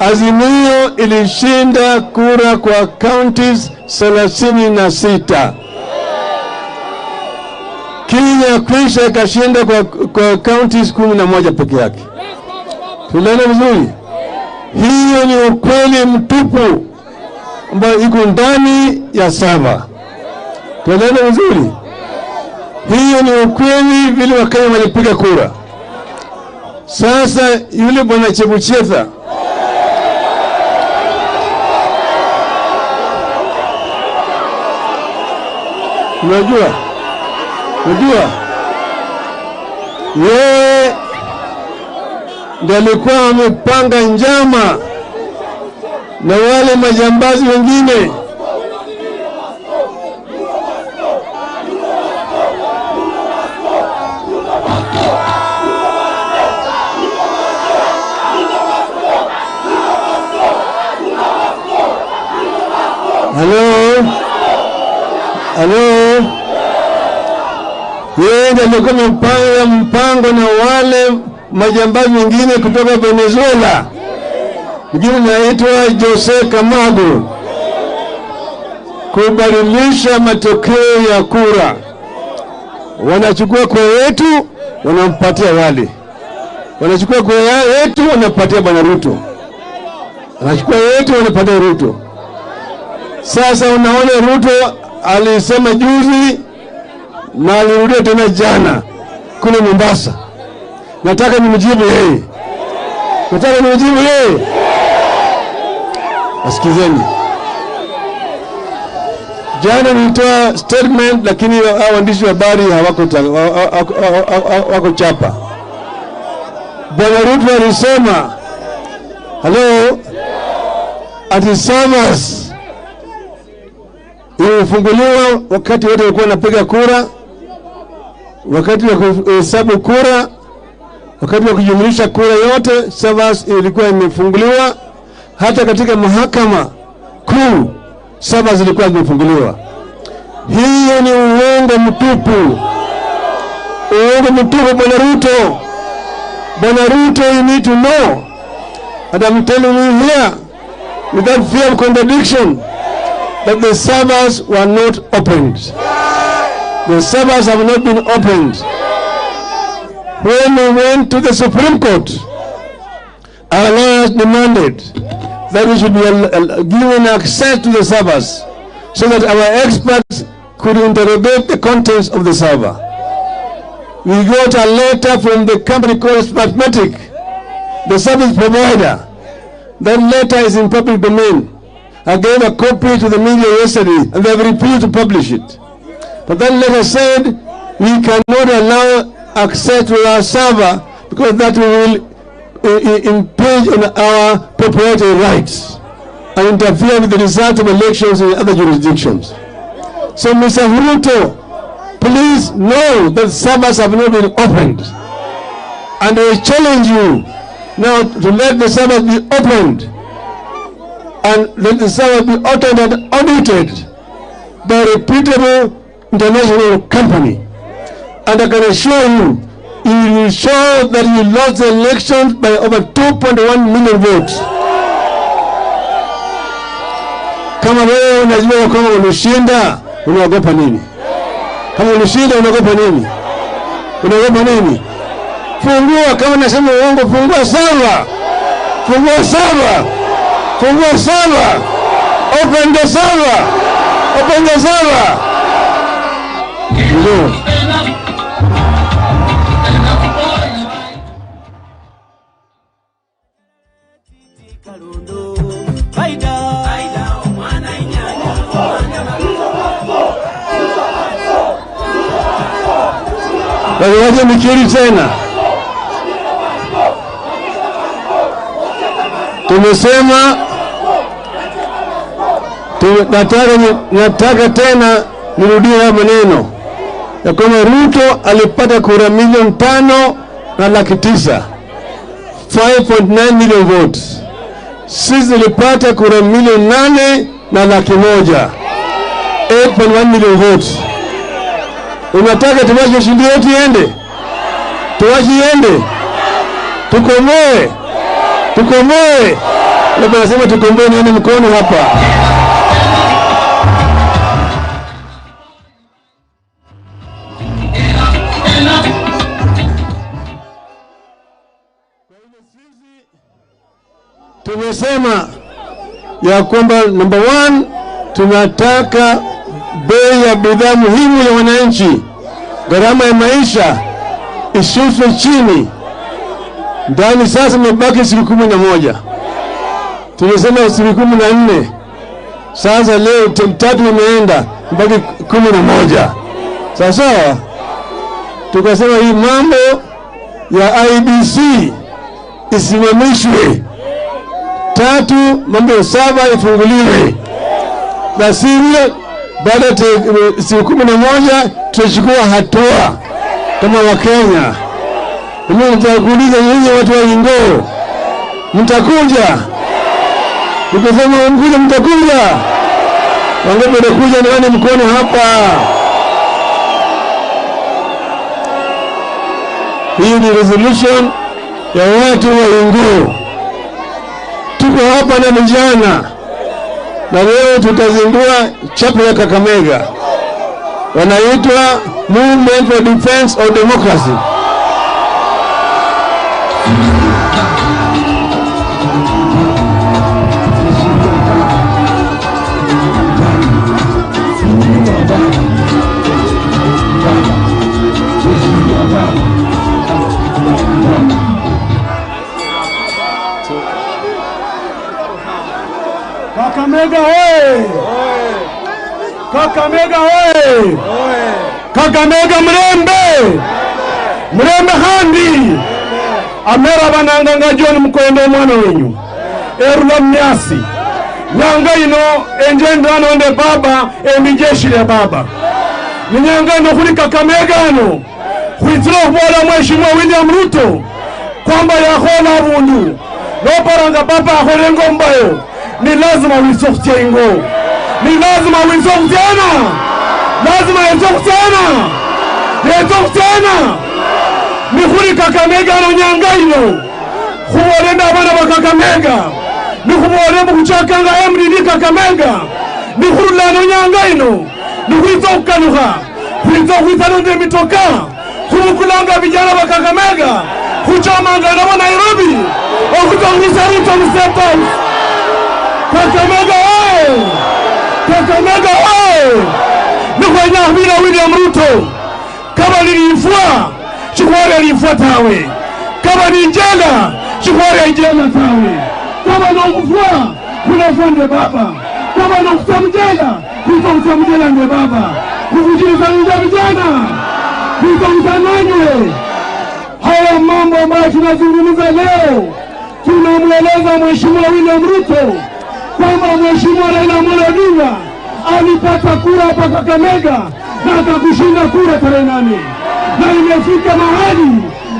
Azimio ilishinda kura kwa counties 36. Kenya Kwisha ikashinda kwa counties 11 peke yake. Tunaona vizuri? Hiyo ni ukweli mtupu ambayo iko ndani ya saba. Tunaona vizuri? Hiyo ni ukweli vile Wakenya walipiga kura. Sasa yule bwana Chebuchetha unajua yeye ndiye alikuwa amepanga njama na wale majambazi wengine. Halo, yeye ndiye alikuwa amepanga mpango na wale majambazi wengine kutoka Venezuela, mwingine anaitwa Jose Camargo, kubadilisha matokeo ya kura. Wanachukua kura yetu wanampatia wale, wanachukua kura yetu wanapatia bwana Ruto, wanachukua yetu wanapatia Ruto. Sasa unaona Ruto alisema juzi na alirudia tena jana kule Mombasa. Nataka nimjibu yeye. Nataka nimjibu yeye. Asikizeni. Jana nilitoa statement lakini waandishi wa habari hawako chapa. Bwana Ruto alisema, hello, ati servers ilifunguliwa wakati wote walikuwa wanapiga kura, wakati wa kuhesabu kura, wakati wa kujumlisha kura yote, servers ilikuwa imefunguliwa. Hata katika mahakama kuu servers ilikuwa imefunguliwa. Hiyo ni uongo mtupu. Uongo mtupu, Bwana Ruto. Bwana Ruto, you need to know, and I'm telling you here without fear of contradiction, that the servers were not opened. The servers have not been opened. When we went to the Supreme Court, our lawyers demanded that we should be given access to the servers so that our experts could interrogate the contents of the server. We got a letter from the company called Smartmatic, the service provider. That letter is in public domain. I gave a copy to the media yesterday, and they have refused to publish it. But that letter said we cannot allow access to our server because that will impinge on our proprietary rights and interfere with the results of elections in other jurisdictions. So, Mr. Ruto, please know that servers have not been opened. And I challenge you now to let the servers be opened and let the server be audited and audited by a reputable international company. And I can assure you, it will show that you lost the election by over 2.1 million votes. Kama wewe unajua kama ulishinda, unaogopa nini? Kama ulishinda unaogopa nini? Unaogopa nini? Fungua, kama nasema uongo, fungua server. Fungua server. Fungua server. Open the server. Open the server. Ndio. Waje nikiri tena. Tumesema nataka tena nirudie haya maneno ya kwamba Ruto alipata kura 5,900,000, 5.9 million votes. Sisi tulipata kura 8,100,000, 8.1 million votes. Unataka tuwache ushindi wetu iende? Tuwache iende? Tukomoe? Tukomoe? Labda nasema tukomboe, nione mkono hapa. Tumesema ya kwamba number 1, tunataka bei ya bidhaa muhimu ya wananchi, gharama ya maisha ishushwe chini. Ndani sasa imebaki siku 11. Tulisema siku 14. Sasa leo 3 imeenda, imebaki 11. Sasa tukasema hii mambo ya IBC isimamishwe. 3, mambo ya 7 ifunguliwe. Na sivyo baada ya siku 11 tutachukua hatua kama Wakenya. Mimi nitakuuliza nyinyi watu wa Ingoo, mtakuja? Nikisema mkuja, mtakuja? Wangapi watakuja? Nione mkono hapa. Hii ni resolution ya watu wa Ingoo. Tuko hapa na vijana, na leo tutazindua chapa ya Kakamega, wanaitwa Movement for Defense of Democracy. Kakamega oye! Kakamega oye! Kakamega mrembe! Mrembe handi! Amera bananganga John Mkondo mwana wenyu. Erula mnyasi. Nyanga ino enjendano nde baba emijeshi ya baba. Nyanga ino kuli Kakamega ano. Kuitilo bora Mheshimiwa William Ruto kwamba yahola bundu. Noparanga baba aholengo mbayo. Ni lazima uisokutie Ingoo. Ni lazima uisokutiana. Lazima uisokutiana. Uisokutiana. Ni kuli Kakamega no nyanga ino. Kuwarenda abana ba Kakamega. Ni kuwarenda kuchakanga MDD Kakamega. Ni kurula no nyanga ino. Ni kuitokanuka. Kuitokuitano nde mitoka. Kubukulanga vijana wa Kakamega. Kuchomanga na Nairobi. Okutongisha Ruto mseto. Kakamega oye! Kakamega oye! Ni kwa William Ruto. Kama nilifua, chikwari alifua tawe. Kama ni njela, chikwari njela tawe. Kama nokufua, kunafua nde baba. Kama nokufua mjela, kutokufa mjela nde baba. Kukujiliza nje vijana, kutokufa nanywe. Haya mambo ambayo tunazungumza leo, tunamweleza Mheshimiwa William Ruto kwamba Mheshimiwa Raila Amolo Odinga alipata kura hapa Kakamega na akakushinda kura tarehe 8. Na imefika mahali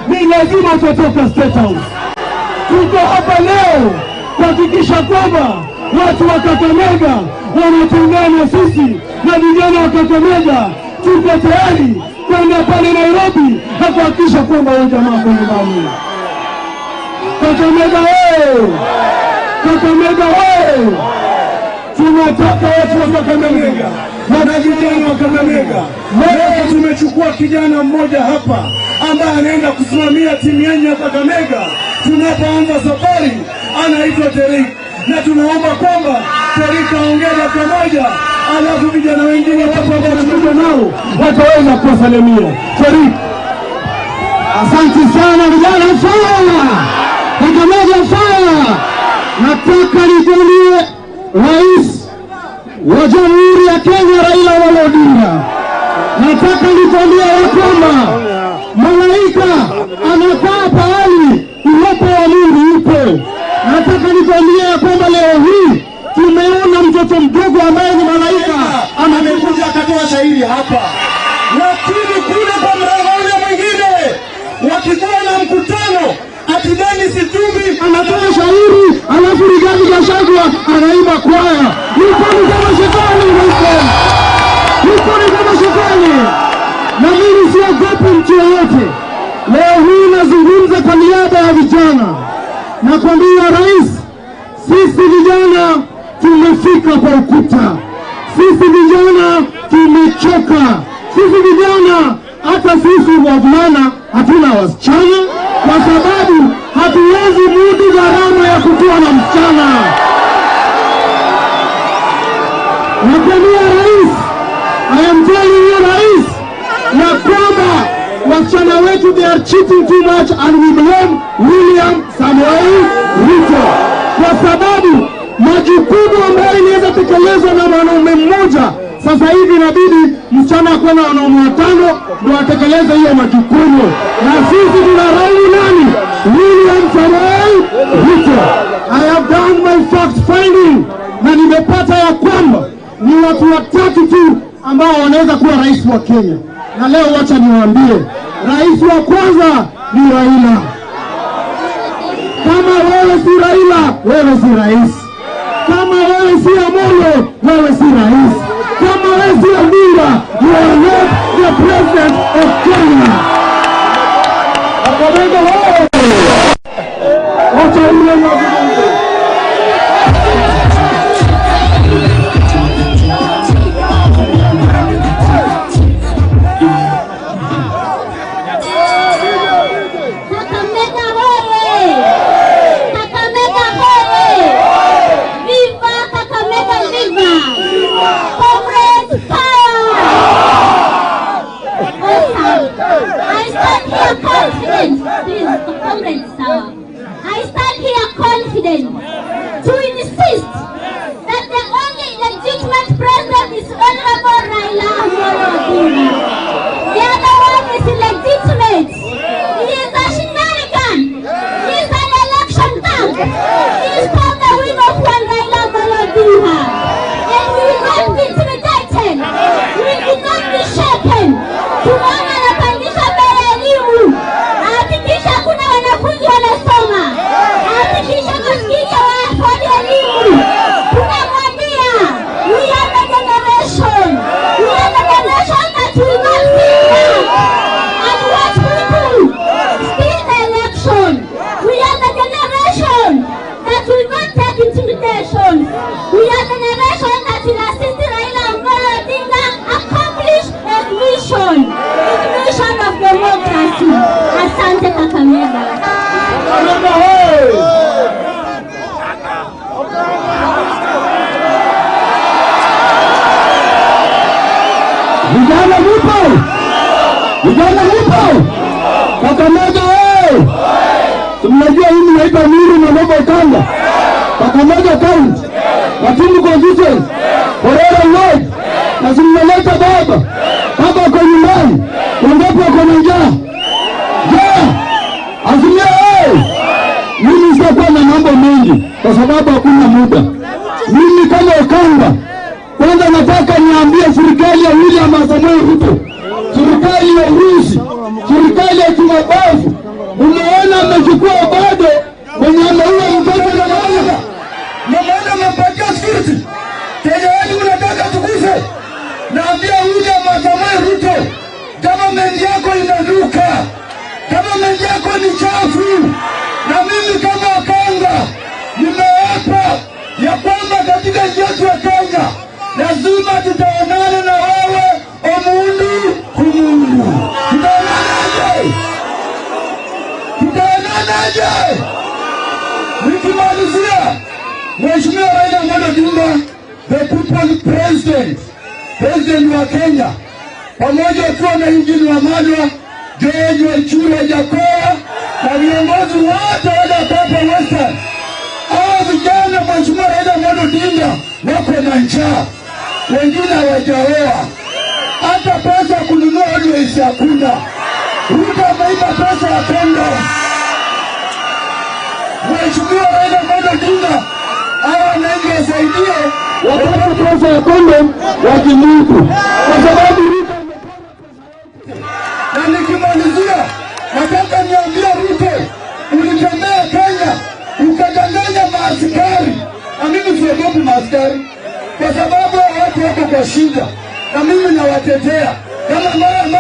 ni lazima utatoka State House. Tuko hapa leo kuhakikisha kwamba watu wa Kakamega wanatungana sisi na vijana wa Kakamega tuko tayari kwenda pale Nairobi na kuhakikisha kwamba wao jamaa kwa nyumbani. Kakamega oye! Kakamega oye! Tunataka watu wa Kakamega na vijana wa Kakamega. Leo tumechukua kijana mmoja hapa ambaye anaenda kusimamia timu yenu ya Kakamega. Tunapoanza safari anaitwa Terik, na tunaomba kwamba Terik aongee dakika moja, alafu vijana wengine wapo ambao tumekuja nao wataweza kuwasalimia. Terik. Asante sana vijana sana. Kakamega sana. Nataka nijulie Rais wa Jamhuri ya Kenya Raila Amolo Odinga. Nataka nikwambie ya kwamba malaika anakaa pahali uwepo wa Mungu upo. Nataka nikwambie ya kwamba leo hii tumeona mtoto mdogo ambaye ni malaika amekuja akatoa shairi hapa, lakini kule kwa mlango ule mwingine wakikuwa na mkutano ati Dennis Itumbi anatoa shairi, alafu Rigathi Gachagua anaimba kwaya. Yuko ni kama shetani, yuko ni kama shetani. Na mimi siogopi mtu yeyote. Leo hii sana. Nakwambia rais, sisi vijana tumefika kwa ukuta. Sisi vijana tumechoka. Sisi vijana, hata sisi wavulana hatuna wasichana, kwa sababu hatuwezi mudu gharama ya kukuwa na msichana. Nakwambia rais, I am telling you rais, ya kwamba wasichana wetu they are cheating too much, and we blame William Samoei Ruto, kwa sababu majukumu ambayo inaweza tekelezwa na mwanaume mmoja, sasa hivi inabidi msichana akuwe na wanaume watano ndio atekeleze hiyo majukumu. Na sisi tunaraumu nani? William Samoei Ruto. I have done my fact finding na nimepata ya kwamba ni watu watatu tu ambao wanaweza kuwa rais wa Kenya. Na leo wacha niwaambie, rais wa kwanza ni Raila. Kama wewe si Raila, wewe si rais. Kama wewe si Amolo, wewe si rais. Kama wewe si Odinga, you are not the president of Kenya. Kakamega wewe. Wacha yule azungumze. Kakamega hoye! Kakamega hoye! Viva Kakamega, viva! Comrades power! Awesome! I stand here confident, please, comrades power. I stand here confident to insist that the only legitimate president is Honorable Raila Amolo Odinga. The other one is illegitimate. He is a shenanigan. He is an election thug. He is from the wing of one Raila Amolo Odinga. And we will not be intimidated. We will not be shaken. Tumeona anapandisha bei ya elimu. Ahakikisha kuna wanafunzi wanasoma. Ahakikisha maskini hawaafodi elimu. Tunamwambia, we are the generation. We are the generation that will not sit back and watch people steal the election. We are the generation that will not take intimidation. We are the generation that will assist Raila Amolo Odinga accomplish his mission, his mission of democracy. Asante Kakamega. Kakamega hoye! Vijana mupo? Vijana mupo? Kakamega hoye! Mnajua hii inaitwa Nuru na Nobo Kanga. Kakamega County, Matundu constituency, Horera Ward. Na simnaleta baba. Baba ako nyumbani. Wangapi wako na njaa? Njaa! Azimio hoye! Mimi sitakuwa na mambo mengi kwa sababu hakuna muda. Mimi kama Okanga, kwanza nataka niambie serikali ya William Samoei Ruto, serikali ya Urusi, serikali ya kimabavu, umeona amechukua bado mwenye ameua mtoto na mama. Mmeona amempatia security. Kenya yenu mnataka tukufe. Naambia William Samoei Ruto, government yako inanuka. Government yako ni chafu. Na mimi kama Okanga nimeapa ya kwamba katika nchi yetu ya Kenya lazima tutaonana na wewe omundu kumundu. Tutaonanaje? Tutaonanaje? Nikimalizia, Mheshimiwa Raila Amolo Odinga, the people's president, president wa Kenya, pamoja kuwa na Eugene Wamalwa, George Waitara Jakoa na viongozi wote wale wa Papa Western. Hao vijana Mheshimiwa Raila Amolo Odinga wako na njaa, wengine hawajaoa, hata pesa kununua always hakuna. Ruto ameiba pesa ya kondom. Mheshimiwa Raila Amolo Odinga, hawa wananchi wasaidie wapate pesa ya kondom wajimudu, kwa sababu Ruto. Na nikimalizia, nataka niambie Ruto, ulitembea Kenya ukadanganya maaskari, na mimi siogopi maaskari kwa sababu watu wako kwa shida, na mimi nawatetea kama mama.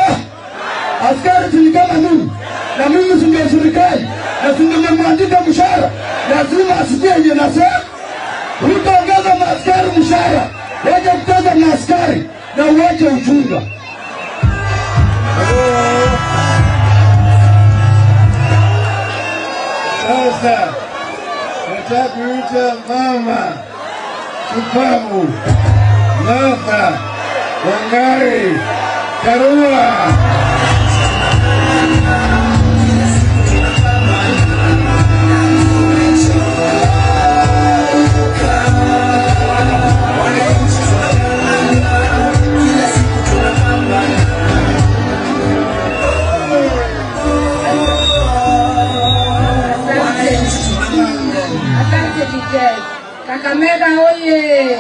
Askari si kama mimi, na mimi si ndio serikali, Na si nimemwandika mshahara, lazima asikie yenye nasema. Ruto, ongeza maaskari mshahara, waje kucheza na askari na uache ujinga. Sasa nataka kuita mama shupavu Martha Wangari Karua. Asante DJ. Kakamega oye!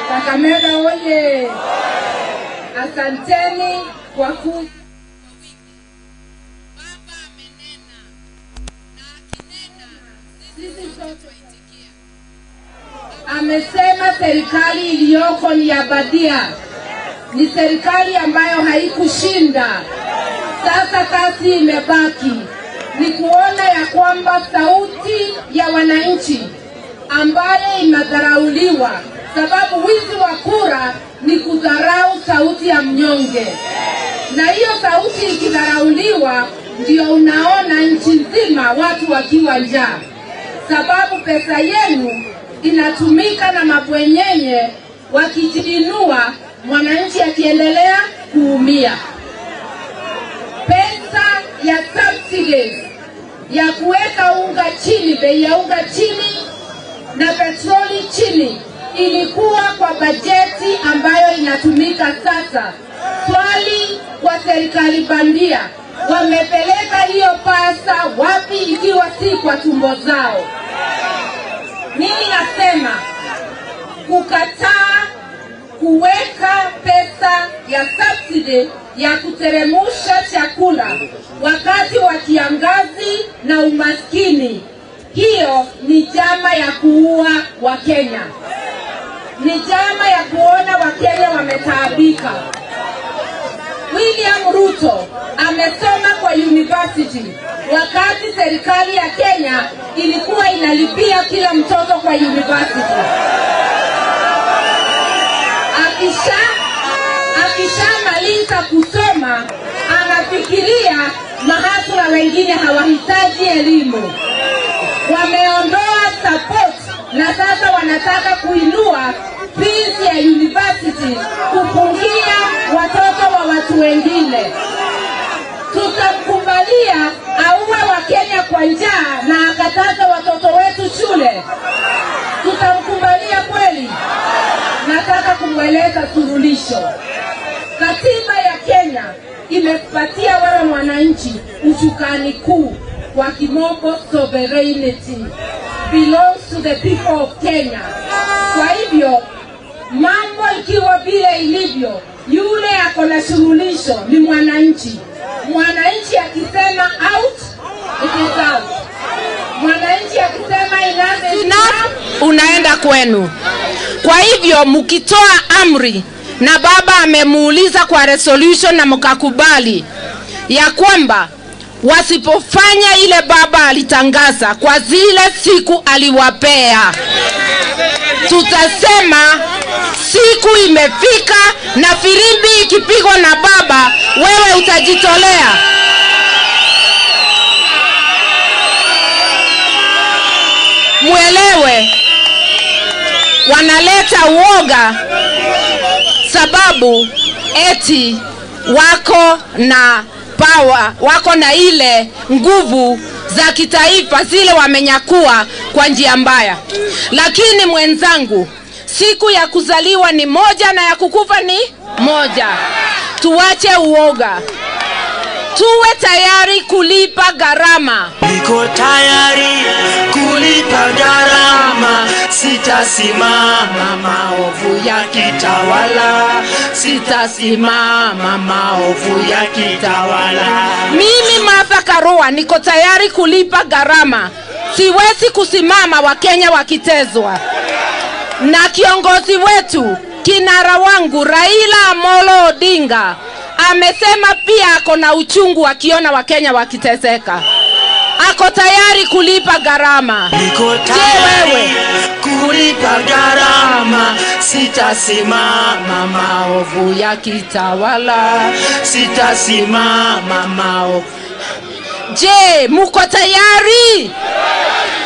Kakamega oye! Asanteni kwa ku amesema serikali iliyoko ni ya badia, ni serikali ambayo haikushinda. Sasa kazi imebaki ni kuona ya kwamba sauti ya wananchi ambaye inadharauliwa, sababu wizi wa kura ni kudharau sauti ya mnyonge, na hiyo sauti ikidharauliwa ndio unaona nchi nzima watu wakiwa njaa, sababu pesa yenu inatumika na mabwenyenye wakijiinua, mwananchi akiendelea kuumia. Pesa ya subsidies ya kuweka unga chini, bei ya unga chini na petroli chini ilikuwa kwa bajeti ambayo inatumika sasa. Swali kwa serikali bandia, wamepeleka hiyo pesa wapi ikiwa si kwa tumbo zao? Mimi nasema kukataa kuweka pesa ya subsidy ya kuteremusha chakula wakati wa kiangazi na umaskini, hiyo ni njama ya kuua Wakenya, ni njama ya kuona Wakenya wametaabika. William Ruto amesoma kwa university wakati serikali ya Kenya ilikuwa inalipia kila mtoto kwa university. Akishamaliza kusoma anafikiria mahasla wengine hawahitaji elimu. Wameondoa support na sasa wanataka kuinua fees ya university kupungia watoto wa watu wengine. Tutamkubalia auwe wa Kenya kwa njaa na akataza watoto wetu shule? Tutamkubalia kweli? Nataka kumweleza suluhisho. Katiba ya Kenya imepatia wewe mwananchi usukani kuu, kwa kimombo sovereignty belongs to the people of Kenya. Kwa hivyo mambo ikiwa vile ilivyo, yule ako na suluhisho ni mwananchi. Mwananchi akisema out, it is out. Mwananchi akisema enough is enough, unaenda kwenu. Kwa hivyo mkitoa amri, na baba amemuuliza kwa resolution na mkakubali ya kwamba wasipofanya ile baba alitangaza kwa zile siku aliwapea, tutasema siku imefika, na firimbi ikipigwa na baba, wewe utajitolea. Mwelewe, wanaleta uoga sababu eti wako na power, wako na ile nguvu za kitaifa zile wamenyakua kwa njia mbaya. Lakini mwenzangu, siku ya kuzaliwa ni moja na ya kukufa ni moja. Tuache uoga, tuwe tayari kulipa gharama. Niko tayari kulipa gharama, sitasimama maovu yakitawala, sitasimama maovu yakitawala. Mimi Martha Karua niko tayari kulipa gharama. Siwezi kusimama Wakenya wakitezwa. Na kiongozi wetu, kinara wangu Raila Amolo Odinga, amesema pia ako na uchungu akiona Wakenya wakiteseka. Ako Niko tayari kulipa gharama. Niko tayari kulipa gharama, sitasimama maovu yakitawala, sitasimama maovu. Je, muko tayari?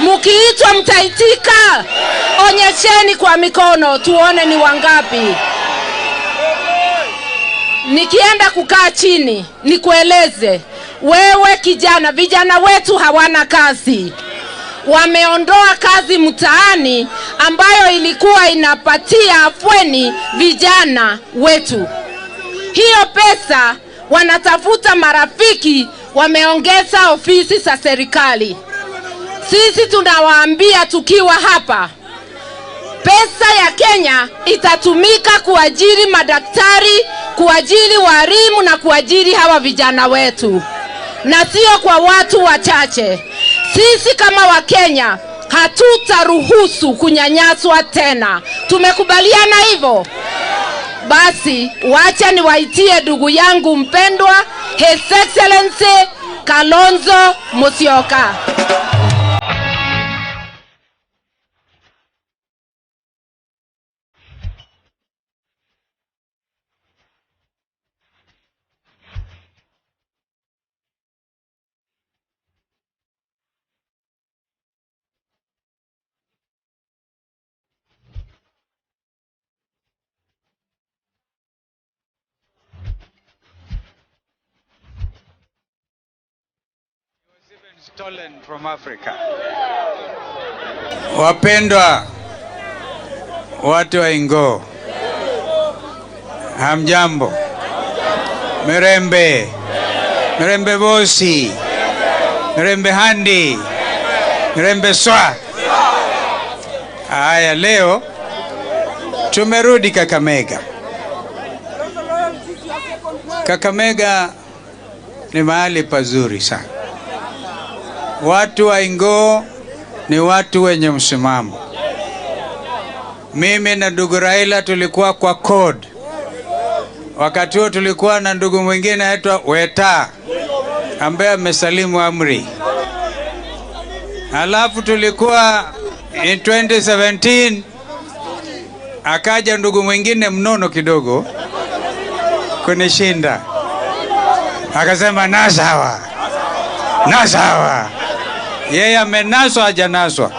Mukiitwa mtaitika? Onyesheni kwa mikono tuone ni wangapi. Nikienda kukaa chini nikueleze wewe kijana, vijana wetu hawana kazi. Wameondoa kazi mtaani ambayo ilikuwa inapatia afueni vijana wetu. Hiyo pesa wanatafuta marafiki, wameongeza ofisi za serikali. Sisi tunawaambia tukiwa hapa, pesa ya Kenya itatumika kuajiri madaktari, kuajiri walimu na kuajiri hawa vijana wetu, na sio kwa watu wachache. Sisi kama Wakenya hatutaruhusu kunyanyaswa tena. Tumekubaliana hivyo? Basi wacha niwaitie ndugu yangu mpendwa, His Excellency Kalonzo Musyoka. Stolen from Africa. Wapendwa watu wa Ingo, hamjambo? Mirembe, mirembe bosi, mirembe handi, mirembe swa. Haya, leo tumerudi Kakamega. Kakamega ni mahali pazuri sana. Watu wa Ingo ni watu wenye msimamo. Mimi na ndugu Raila tulikuwa kwa CORD. Wakati huo tulikuwa na ndugu mwingine anaitwa Weta ambaye amesalimu amri. Halafu tulikuwa in 2017 akaja ndugu mwingine mnono kidogo kunishinda. Akasema nasawa. Nasawa. Yeye amenaswa hajanaswa.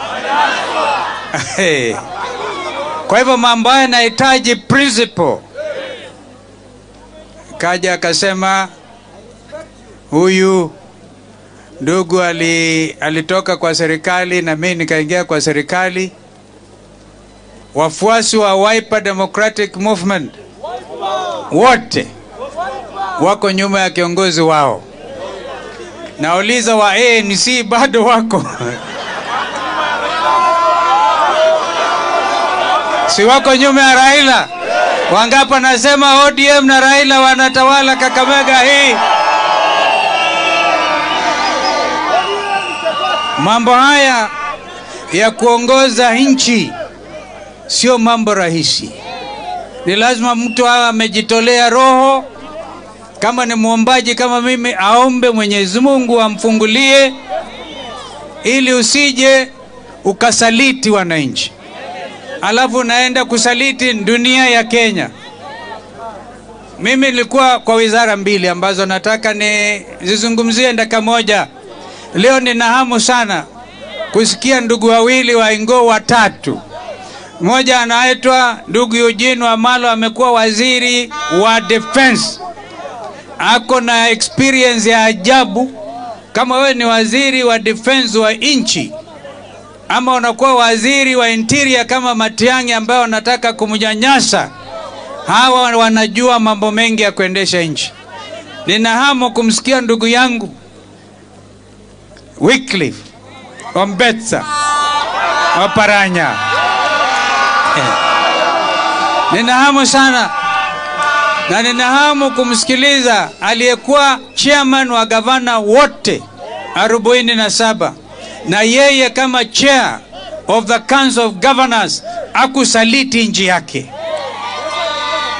Kwa hivyo mambo haya yanahitaji principle. Kaja akasema huyu ndugu alitoka kwa serikali na mimi nikaingia kwa serikali. Wafuasi wa Wiper Democratic Movement wote wako nyuma ya kiongozi wao. Nauliza wa ANC bado wako? Si wako nyuma ya Raila? Wangapi nasema ODM na Raila wanatawala Kakamega hii? Mambo haya ya kuongoza nchi sio mambo rahisi. Ni lazima mtu awe amejitolea roho. Kama ni muombaji kama mimi, aombe Mwenyezi Mungu amfungulie ili usije ukasaliti wananchi. Alafu unaenda kusaliti dunia ya Kenya. Mimi nilikuwa kwa wizara mbili ambazo nataka nizungumzie dakika moja. Leo nina hamu sana kusikia ndugu wawili wa Ingo watatu. Mmoja anaitwa ndugu Eugene Wamalwa, amekuwa waziri wa defense. Ako na experience ya ajabu. Kama wewe ni waziri wa defense wa nchi ama unakuwa waziri wa interior kama Matiang'i ambao wanataka kumnyanyasa, hawa wanajua mambo mengi ya kuendesha nchi. Nina hamu kumsikia ndugu yangu Wycliffe Ombetsa Oparanya. Nina hamu sana. Na nina hamu kumsikiliza aliyekuwa chairman wa gavana wote 47, na yeye kama chair of the Council of Governors akusaliti nchi yake.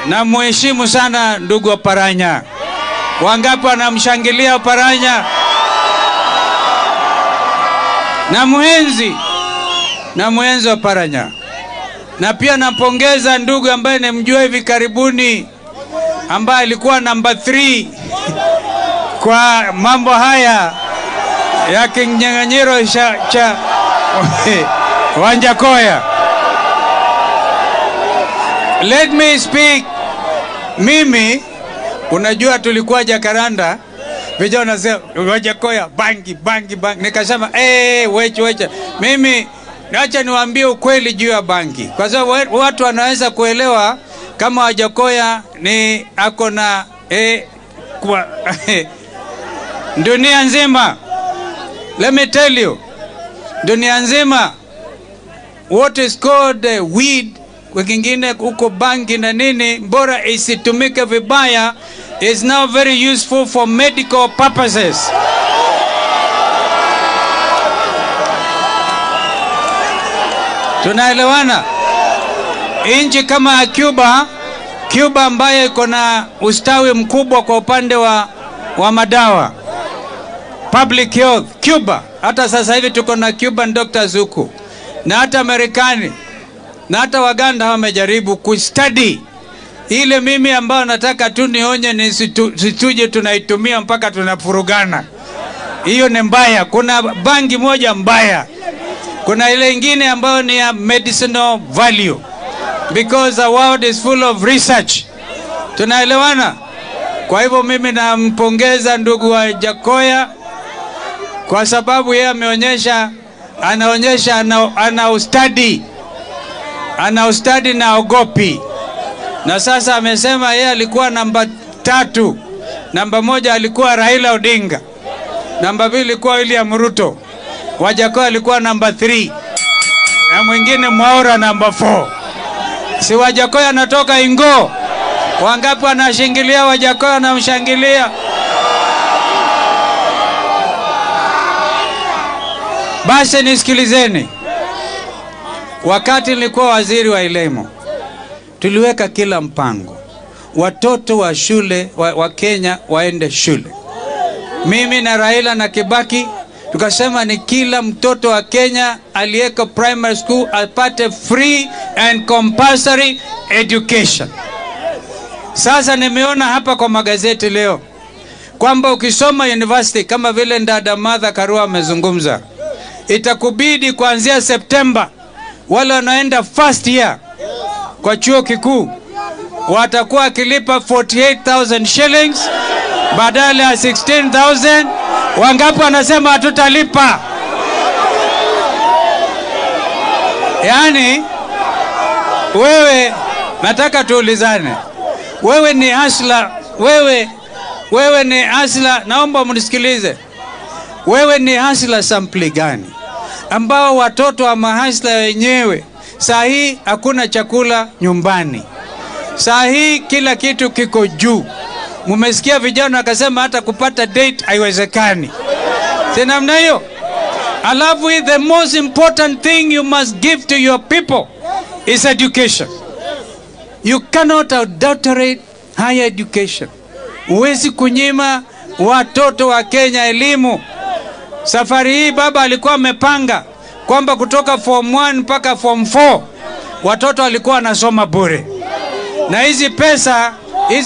Na muheshimu sana ndugu Oparanya. Wangapi wanamshangilia Oparanya? Na muenzi Oparanya. Na pia nampongeza ndugu ambaye nimjua hivi karibuni, ambaye alikuwa namba 3 kwa mambo haya ya kinyang'anyiro cha Wanjakoya. Let me speak. Mimi, unajua tulikuwa Jacaranda, vijana wanasema Wanjakoya bangi bangi bangi. Nikasema weche. Mimi acha niwaambie ukweli juu ya bangi, kwa sababu watu wanaweza kuelewa kama Wanjakoya ni ako na kwa dunia nzima. Let me tell you, dunia nzima what is called weed, kwa kingine huko bangi na nini, bora isitumike vibaya, is now very useful for medical purposes. Tunaelewana? Nchi kama Cuba ambayo iko na ustawi mkubwa kwa upande wa madawa, public health, Cuba, hata sasa hivi tuko na Cuban doctors huku, na hata Marekani, na hata Waganda wamejaribu kustudy ile. Mimi ambayo nataka tu nionye ni situje tunaitumia mpaka tunafurugana. Hiyo ni mbaya. Kuna bangi moja mbaya, kuna ile ingine ambayo ni ya medicinal value, because the world is full of research. Tunaelewana? Kwa hivyo mimi nampongeza ndugu Wanjakoya kwa sababu yeye anaonyesha ana ustadi na ogopi. Na sasa amesema yeye alikuwa namba 3. Namba 1 alikuwa Raila Odinga, namba 2 alikuwa William Ruto, Wanjakoya alikuwa namba 3, na mwingine Mwaura namba 4. Si Wanjakoya anatoka Ingo? Wangapi wanashangilia Wanjakoya? Anamshangilia. Basi nisikilizeni. Wakati nilikuwa waziri wa elimu, tuliweka kila mpango watoto wa shule wa Kenya waende shule. Mimi na Raila na Kibaki tukasema ni kila mtoto wa Kenya aliyeko primary school apate free and compulsory education. Sasa nimeona hapa kwa magazeti leo kwamba ukisoma university kama vile dada Martha Karua amezungumza, itakubidi kuanzia Septemba wale wanaenda first year kwa chuo kikuu watakuwa kilipa 48,000 shillings badala ya 16,000. Wangapi wanasema hatutalipa? Yaani wewe, nataka tuulizane, wewe ni hasla, wewe ni hasla, naomba mnisikilize. Wewe ni hasla sampli gani ambao watoto wa mahasla wenyewe saa hii hakuna chakula nyumbani, saa hii kila kitu kiko juu. Mumesikia vijana wakasema hata kupata date haiwezekani. Si namna hiyo? Alafu the most important thing you must give to your people is education. You cannot adulterate higher education. Huwezi kunyima watoto wa Kenya elimu. Safari hii baba alikuwa amepanga kwamba kutoka form 1 mpaka form 4 watoto walikuwa wanasoma bure. Na hizi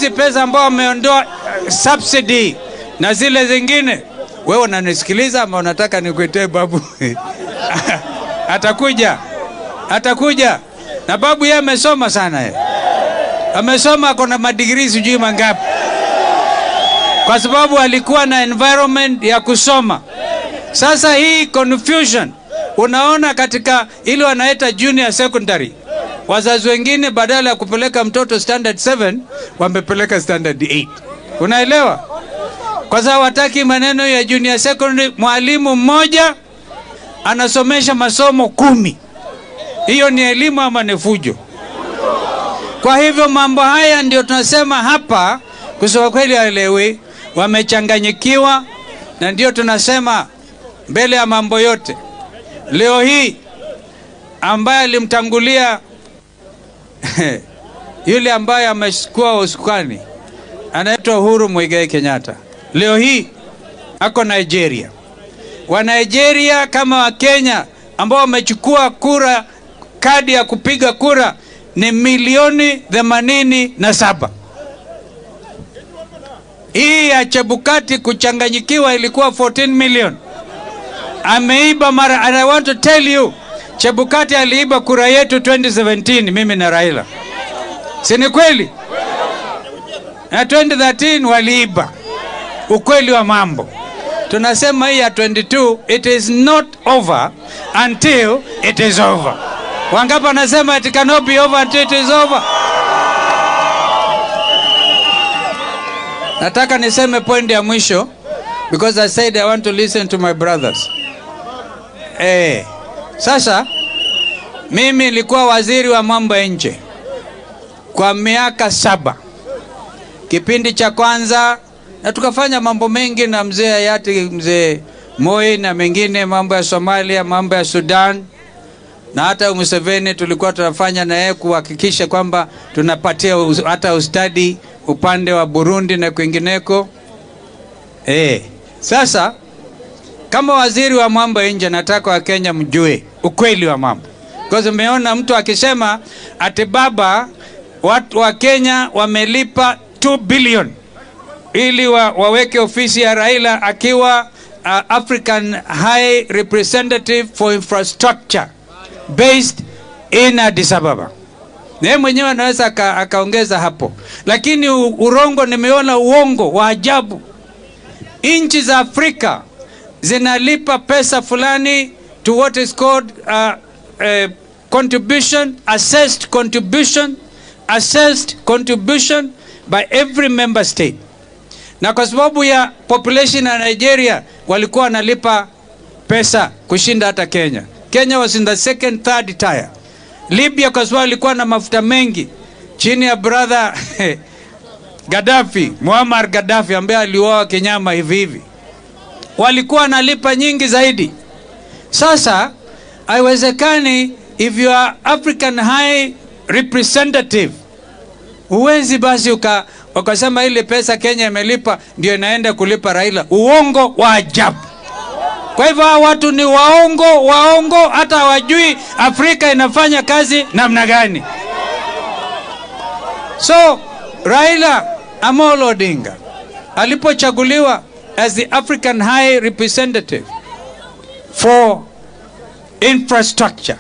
pesa ambao wameondoa subsidy na zile zingine. Wewe unanisikiliza ama unataka nikuitee babu? Atakuja. Na babu yeye amesoma sana yeye. Amesoma, ako na madigrii sijui mangapi. Kwa sababu alikuwa na environment ya kusoma. Sasa hii confusion unaona katika ile wanaita junior secondary. Wazazi wengine badala ya kupeleka mtoto standard 7 wamepeleka standard 8. Unaelewa? Kwa sababu wataki maneno ya junior secondary, mwalimu mmoja anasomesha masomo 10. Hiyo ni elimu ama ni fujo? Kwa hivyo mambo haya ndio tunasema hapa, kusema kweli haelewi, wamechanganyikiwa. Na ndio tunasema mbele ya mambo yote, leo hii ambaye alimtangulia yule ambaye amechukua usukani anaitwa Uhuru Muigai Kenyatta, leo hii ako Nigeria. Wa Nigeria kama wa Kenya ambao wamechukua kura, kadi ya kupiga kura ni milioni 87. Hii ya Chebukati kuchanganyikiwa ilikuwa 14 million. Ameiba mara, and I want to tell you, Chebukati aliiba kura yetu 2017, mimi na Raila. Si ni kweli? Na 2013 waliiba. Ukweli wa mambo. Tunasema hii ya 22, it is not over until it is over. Wangapi wanasema it cannot be over until it is over? Nataka niseme point ya mwisho because I said I want to listen to my brothers. Sasa mimi nilikuwa waziri wa mambo ya nje kwa miaka 7. Kipindi cha kwanza, na tukafanya mambo mengi na mzee hayati mzee Moi na mengine, mambo ya Somalia, mambo ya Sudan, na hata Museveni tulikuwa tunafanya na yeye kuhakikisha kwamba tunapatia hata ustadi upande wa Burundi na kwingineko. Sasa kama waziri wa mambo ya nje, nataka wa Kenya mjue ukweli wa mambo. Because umeona mtu akisema ati baba watu wa Kenya wamelipa 2 billion ili waweke ofisi ya Raila akiwa African High Representative for Infrastructure based in Addis Ababa. Na yeye mwenyewe anaweza akaongeza hapo. Lakini urongo, nimeona uongo wa ajabu. Nchi za Afrika zinalipa pesa fulani to what is called contribution, assessed contribution, assessed contribution by every member state. Na kwa sababu ya population ya Nigeria walikuwa wanalipa pesa kushinda hata Kenya. Kenya was in the second, third tier. Libya kwa sababu ilikuwa na mafuta mengi chini ya brother Gaddafi, Muammar Gaddafi ambaye aliuawa kinyama hivi hivi, walikuwa wanalipa nyingi zaidi. Sasa haiwezekani, if you are African High Representative, huwezi basi ukasema ile pesa Kenya imelipa ndio inaenda kulipa Raila. Uongo wa ajabu. Kwa hivyo hawa watu ni waongo, waongo, hata hawajui Afrika inafanya kazi namna gani. So Raila Amolo Odinga alipochaguliwa as the African High Representative for Infrastructure,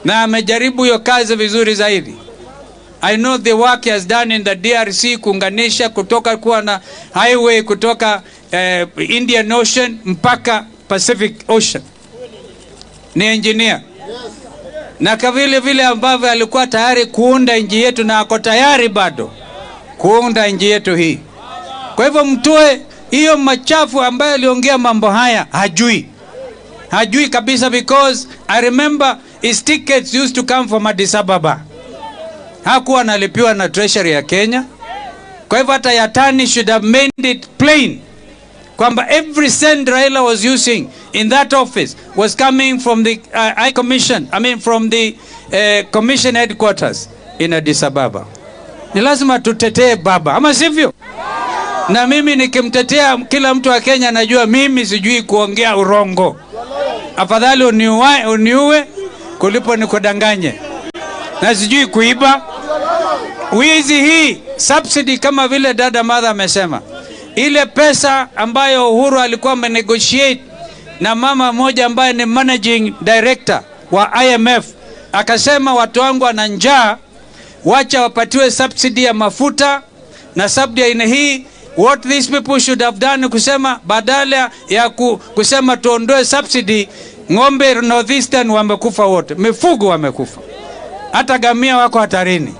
na amejaribu hiyo kazi vizuri zaidi. I know the work he has done in the DRC, kuunganisha kutoka kuwa na highway kutoka Indian Ocean mpaka Pacific Ocean. Ni engineer. Na kwa vile vile ambavyo alikuwa tayari kuunda nchi yetu, na ako tayari bado kuunda nchi yetu hii. Kwa hivyo mtoe hiyo machafu ambaye aliongea mambo haya, hajui. Hajui kabisa, because I remember his tickets used to come from Addis Ababa. Hakuwa analipiwa na treasury ya Kenya. Kwa hivyo hata Yatani should have made it plain kwamba every cent Raila was using in that office was coming from the High Commission, I mean from the Commission headquarters in Addis Ababa. Ni lazima tutetee baba, ama sivyo? Na mimi nikimtetea, kila mtu wa Kenya anajua mimi sijui kuongea urongo. Afadhali uniue kulipo nikudanganye. Na sijui kuiba. Wizi hii subsidy, kama vile dada Martha amesema, ile pesa ambayo Uhuru alikuwa amenegotiate na mama mmoja ambaye ni managing director wa IMF, akasema watu wangu wana njaa, wacha wapatiwe subsidy ya mafuta na subsidy aina hii. What these people should have done kusema, badala ya kusema tuondoe subsidy, ng'ombe Northeastern wamekufa wote, mifugo wamekufa, hata gamia wako hatarini.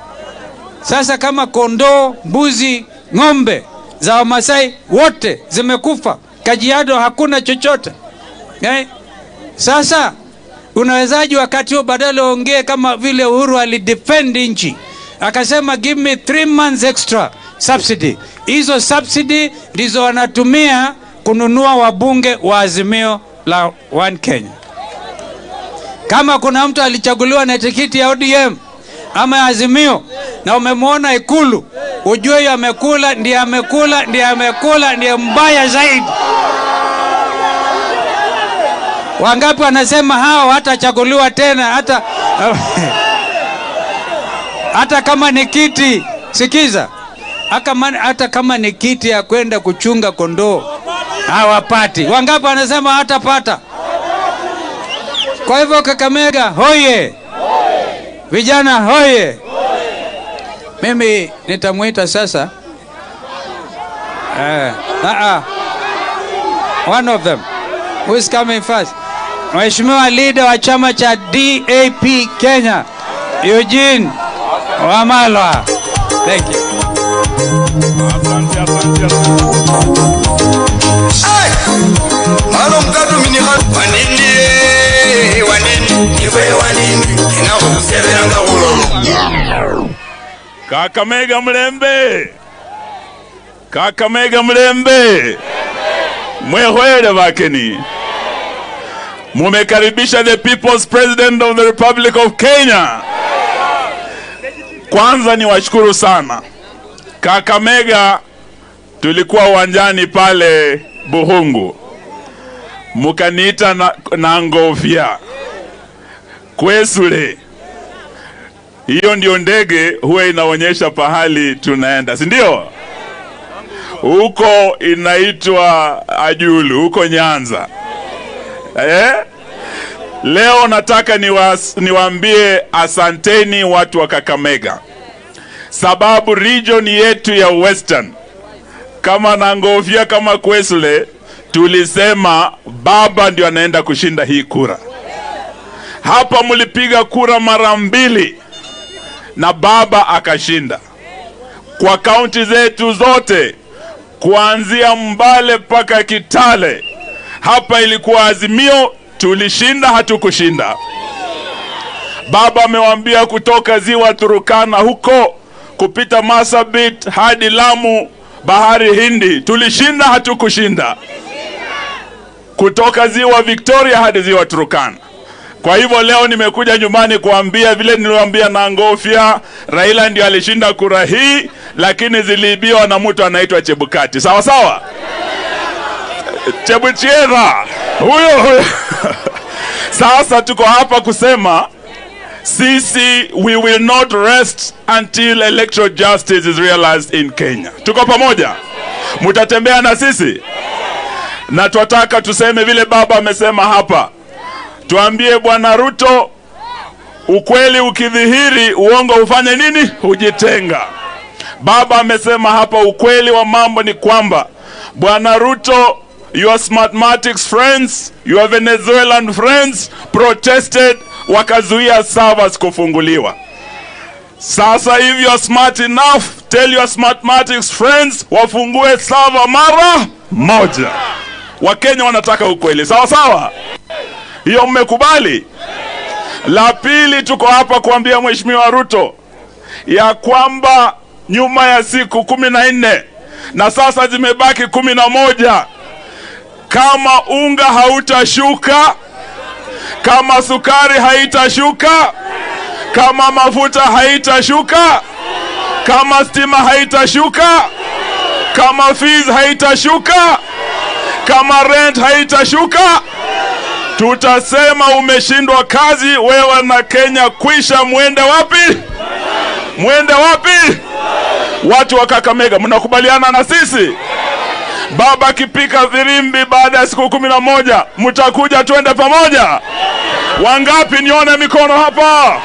Sasa kama kondoo, mbuzi, ng'ombe za Wamasai wote zimekufa, Kajiado hakuna chochote. Sasa unawezaji wakati huo badala uongee kama vile Uhuru alidefend nchi, akasema give me 3 months extra subsidy. Hizo subsidy ndizo wanatumia kununua wabunge wa Azimio la One Kenya. Kama kuna mtu alichaguliwa na tikiti ya ODM ama Azimio na umemwona Ikulu, ujue yeye amekula, ndiye amekula, ndiye amekula, ndiye mbaya zaidi. Wangapi wanasema hao hatachaguliwa tena hata hata kama ni kiti, sikiza, hata kama ni kiti ya kwenda kuchunga kondoo hawapati. Wangapi wanasema hatapata? Kwa hivyo Kakamega hoye, vijana hoye. Mimi nitamuita sasa one of them who is coming first, Mheshimiwa leader wa chama cha DAP Kenya, Eugene Wamalwa. Thank you. Kakamega mlembe, Kakamega mlembe, mwehwele bakeni. Mumekaribisha the People's President of the Republic of Kenya. Kwanza ni washukuru sana Kakamega, tulikuwa uwanjani pale Buhungu, mukaniita na ngofia Kwesule. Hiyo ndio ndege huwa inaonyesha pahali tunaenda, si ndio? Huko inaitwa Ajulu, huko Nyanza. Leo nataka niwaambie asanteni watu wa Kakamega, sababu region yetu ya Western kama Nangofia kama Kwesule, tulisema baba ndio anaenda kushinda hii kura. Hapa mlipiga kura mara mbili na baba akashinda. Kwa kaunti zetu zote kuanzia Mbale mpaka Kitale, hapa ilikuwa Azimio, tulishinda hatukushinda. Baba amewaambia kutoka ziwa Turukana huko kupita Marsabit hadi Lamu, bahari Hindi, tulishinda hatukushinda. Kutoka ziwa Victoria hadi ziwa Turukana. Kwa hivyo leo nimekuja nyumbani kuambia vile niliwaambia Nangofia, Raila ndio alishinda kura hii, lakini ziliibiwa na mtu anaitwa Chebukati. Sawa sawa? Chebuchera. Huyo huyo. Sasa tuko hapa kusema sisi we will not rest until electoral justice is realized in Kenya. Tuko pamoja? Mutatembea na sisi? Na twataka tuseme vile baba amesema hapa. Tuambie Bwana Ruto, ukweli ukidhihiri, uongo ufanye nini? Hujitenga. Baba amesema hapa ukweli wa mambo ni kwamba Bwana Ruto, your Smartmatics friends, your Venezuelan friends protested, wakazuia servers kufunguliwa. Sasa if you are smart enough, tell your Smartmatics friends wafungue server mara moja. Wakenya wanataka ukweli. Sawa sawa? Hiyo mmekubali? La pili, tuko hapa kuambia Mheshimiwa Ruto ya kwamba nyuma ya siku 14 na sasa zimebaki 11, kama unga hautashuka, kama sukari haitashuka, kama mafuta haitashuka, kama stima haitashuka, kama fees haitashuka, kama rent haitashuka, tutasema umeshindwa kazi wewe na Kenya kwisha. Muende wapi? Muende wapi? Watu wa Kakamega, mnakubaliana na sisi? Baba kipika firimbi baada ya siku 11, mtakuja twende pamoja? Wangapi nione mikono hapa?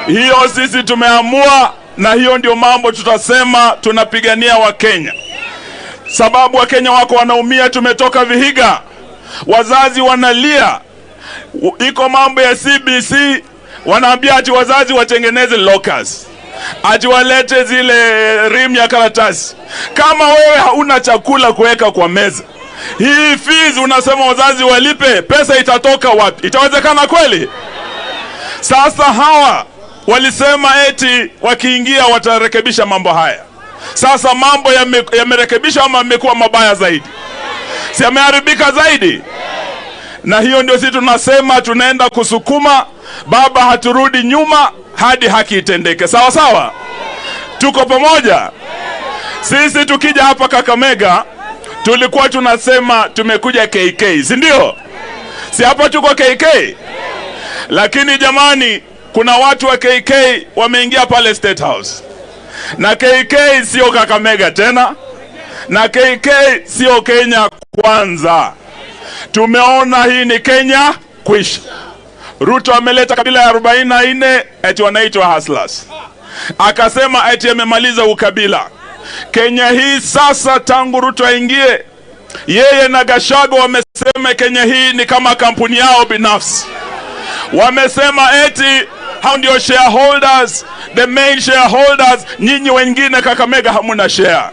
Hiyo sisi tumeamua, na hiyo ndio mambo tutasema tunapigania wa Kenya. Sababu wa Kenya wako wanaumia, tumetoka Vihiga, wazazi wanalia. Iko mambo ya CBC, wanaambia ati wazazi watengeneze lockers, ati walete zile rim ya karatasi. Kama wewe hauna chakula kuweka kwa meza, hii fees unasema wazazi walipe, pesa itatoka wapi? Itawezekana kweli? Sasa hawa walisema eti wakiingia watarekebisha mambo haya. Sasa mambo yamerekebishwa ama yamekuwa mabaya zaidi? Si yameharibika zaidi? Na hiyo ndio sisi tunasema tunaenda kusukuma baba, haturudi nyuma hadi haki itendeke. Sawa sawa? Tuko pamoja? Sisi tukija hapa Kakamega Tulikuwa tunasema tumekuja KK, si ndio? Si hapa tuko KK? Lakini jamani, kuna watu wa KK wameingia pale State House. Na KK sio Kakamega tena. Na KK sio Kenya Kwanza. Tumeona hii ni Kenya kwisha. Ruto ameleta kabila ya 44 eti wanaitwa hustlers. Akasema eti amemaliza ukabila. Kenya hii sasa tangu Ruto aingie, yeye na Gachagua wamesema Kenya hii ni kama kampuni yao binafsi. Wamesema eti hao ndio shareholders, the main shareholders, nyinyi wengine Kakamega hamuna share.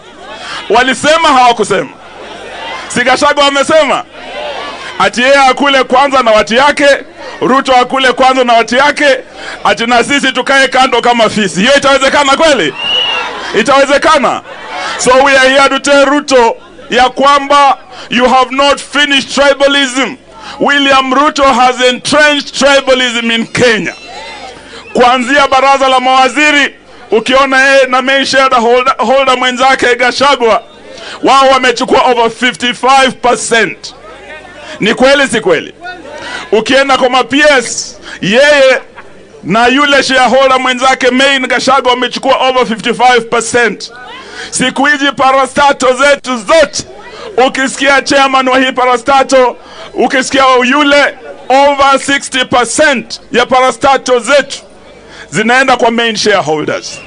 Walisema hawakusema? Si Gachagua wamesema ati yeye akule kwanza na watu yake, Ruto akule kwanza na watu yake, ati na sisi tukae kando kama fisi. Hiyo itawezekana kweli? Itawezekana? So we are here to tell Ruto ya kwamba you have not finished tribalism. William Ruto has entrenched tribalism in Kenya. Kuanzia baraza la mawaziri, ukiona yeye na main shareholder mwenzake Gachagua, wao wamechukua over 55%. Ni kweli si kweli? Ukienda kwa PS, yeye na yule shareholder mwenzake main Gachagua wamechukua over 55%. Siku hizi parastato zetu zote, ukisikia chairman wa hii parastato, ukisikia yule, over 60% ya parastato zetu zinaenda kwa main shareholders.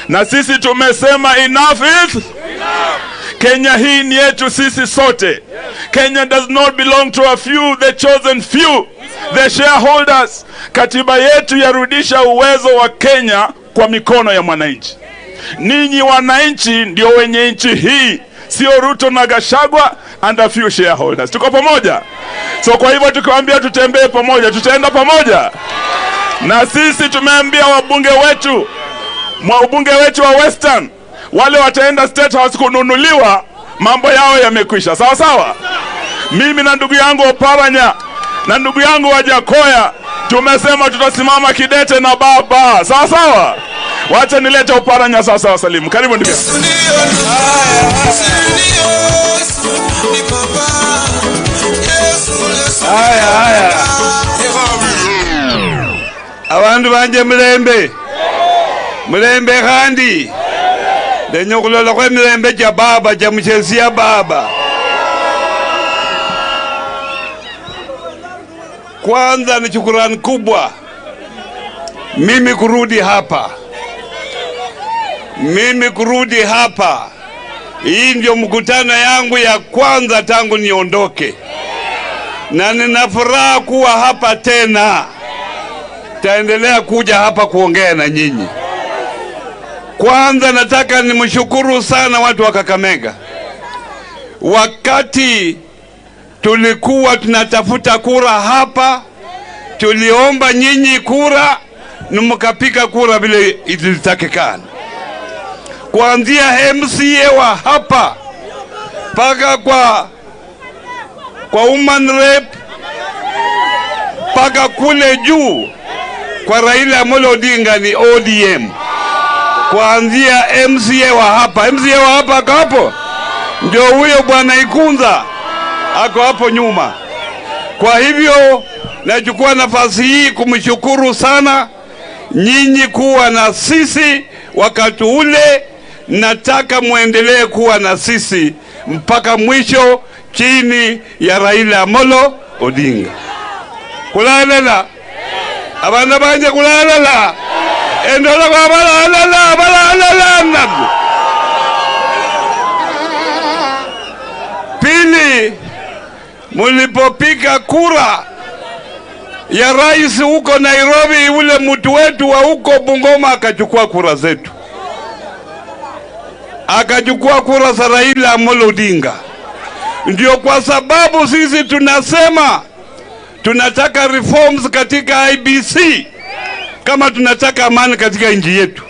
Na sisi tumesema enough is enough. Kenya hii ni yetu sisi sote. Kenya does not belong to a few, the chosen few, the shareholders. Katiba yetu yarudisha uwezo wa Kenya kwa mikono ya mwananchi. Ninyi wananchi ndio wenye nchi hii, sio Ruto na Gachagua and a few shareholders. Tuko pamoja? So kwa hivyo tukiwaambia tutembee pamoja, tutaenda pamoja. Na sisi tumeambia wabunge wetu, wabunge wetu wa Western, wale wataenda State House kununuliwa, mambo yao yamekwisha. Sawa sawa? Mimi na ndugu yangu Oparanya na ndugu yangu Wajakoya tumesema tutasimama kidete na baba. Sawa sawa? Wacha nilete Oparanya sasa wasalimu. Karibu ndugu. Haya haya. Abandu banje mulembe. Mulembe khandi. Ndenya khulola khwe milembe cha baba cha muchesi ya baba. Kwanza ni shukrani kubwa mimi kurudi hapa. Mimi kurudi hapa. Hii ndio mkutano yangu ya kwanza tangu niondoke. Na nina furaha kuwa hapa tena. Taendelea kuja hapa kuongea na nyinyi. Kwanza nataka nimshukuru sana watu wa Kakamega. Wakati tulikuwa tunatafuta kura hapa, tuliomba nyinyi kura na mkapiga kura vile ilitakikana. Kuanzia MCA wa hapa paka kwa woman rep paka kule juu kwa Raila Amolo Odinga ni ODM. Kuanzia MCA wa hapa, MCA wa hapa ako hapo, ndio huyo bwana Ikunza ako hapo nyuma. Kwa hivyo nachukua nafasi hii kumshukuru sana nyinyi kuwa na sisi wakati ule. Nataka muendelee kuwa na sisi mpaka mwisho chini ya Raila Amolo Odinga. Kulalela abana banje kulalela endola kwa balalala balalala. Pili, mulipopiga kura ya rais huko Nairobi, ule mtu wetu wa huko Bungoma akachukua kura zetu, akachukua kura za Raila Amolo Odinga. Ndio kwa sababu sisi tunasema tunataka reforms katika IBC kama tunataka amani katika nchi yetu.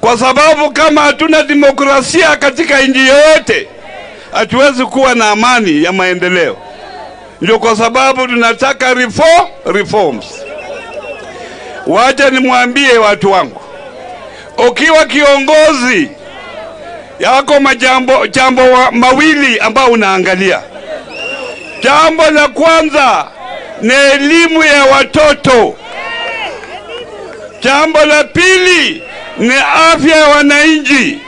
Kwa sababu kama hatuna demokrasia katika nchi yoyote, hatuwezi kuwa na amani ya maendeleo. Ndio kwa sababu tunataka reforms. Wacha nimwambie watu wangu, ukiwa kiongozi Yako majambo jambo mawili ambao unaangalia. Jambo la kwanza ni elimu ya watoto. Jambo la pili ni afya ya wananchi.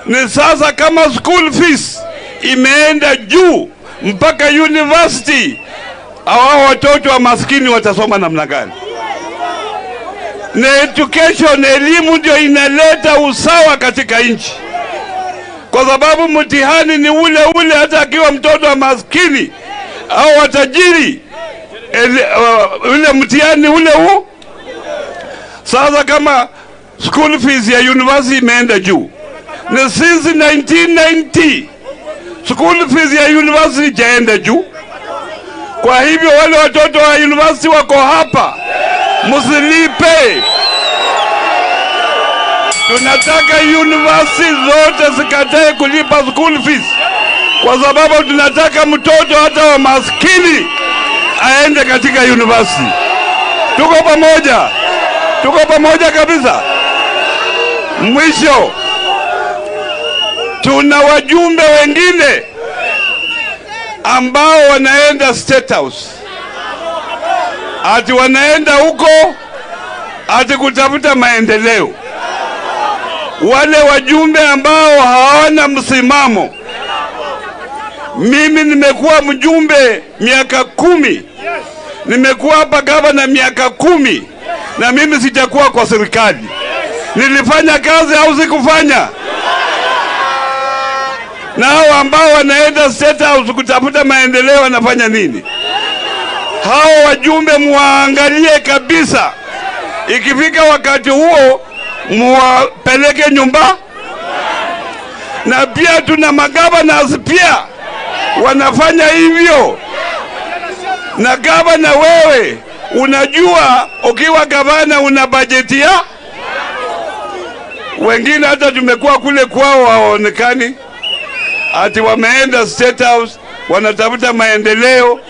Ni sasa kama school fees imeenda juu mpaka university, hao watoto wa maskini watasoma namna gani? Na education, elimu ndio inaleta usawa katika nchi, kwa sababu mtihani ni ule ule, hata akiwa mtoto wa maskini au watajiri, ule mtihani ule huu. Sasa kama school fees ya university imeenda juu, na since 1990 school fees ya university jaenda juu. Kwa hivyo wale watoto wa university wako hapa, msilipe. Tunataka university zote zikatae kulipa school fees, kwa sababu tunataka mtoto hata wa maskini aende katika university. Tuko pamoja, tuko pamoja kabisa. Mwisho, tuna wajumbe wengine ambao wanaenda State House, ati wanaenda huko ati kutafuta maendeleo. Wale wajumbe ambao hawana msimamo. Mimi nimekuwa mjumbe miaka 10, nimekuwa hapa gavana miaka 10, na mimi sijakuwa kwa serikali. Nilifanya kazi au sikufanya? Na hao ambao wanaenda State House kutafuta maendeleo wanafanya nini? Hao wajumbe muangalie kabisa. Ikifika wakati huo muwapeleke nyumba. Na pia tuna magavana pia wanafanya hivyo. Na gavana wewe unajua, ukiwa gavana una bajeti ya wengine, hata tumekuwa kule kwao hawaonekani, ati wameenda State House wanatafuta maendeleo.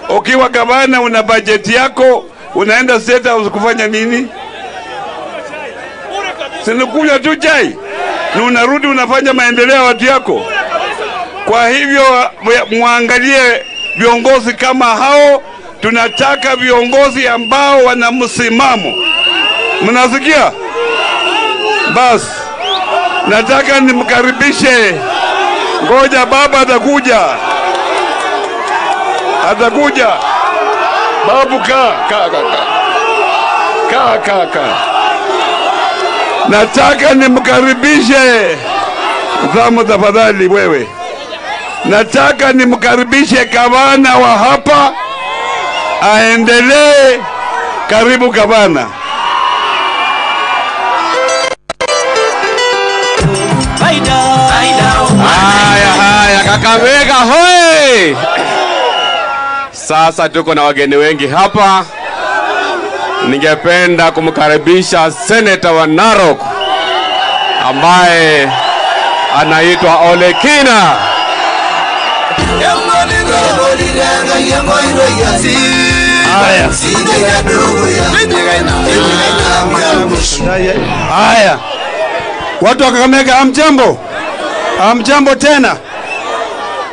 Ukiwa gavana una bajeti yako, unaenda State House kufanya nini? Sinakunywa tu chai na unarudi unafanya maendeleo watu yako. Kwa hivyo muangalie viongozi kama hao. Tunataka viongozi ambao wana msimamo. Mnasikia? Bas, nataka nimkaribishe. Ngoja baba atakuja. Atakuja. Babu kaa, kaa, kaa. Kaa, kaa, kaa. Nataka nimkaribishe. Zamu tafadhali wewe. Nataka nimkaribishe gavana wa hapa aendelee. Karibu gavana. Haya haya, Kakamega hoi! Sasa tuko na wageni wengi hapa. Ningependa kumkaribisha Senator wa Narok ambaye anaitwa Ole Kina. Haya, watu wa Kakamega, hamjambo? Hamjambo tena.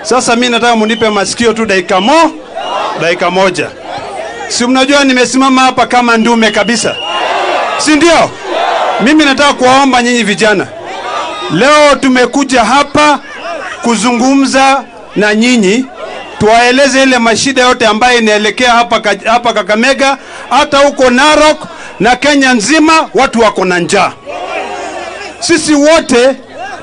Sasa mimi nataka munipe masikio tu dakika moja. Si mnajua nimesimama hapa kama ndume kabisa, si ndio? Mimi nataka kuwaomba nyinyi vijana. Leo tumekuja hapa kuzungumza na nyinyi, tuwaeleze ile mashida yote ambayo inaelekea hapa Kakamega, hata huko Narok na Kenya nzima. Watu wako na njaa. Sisi wote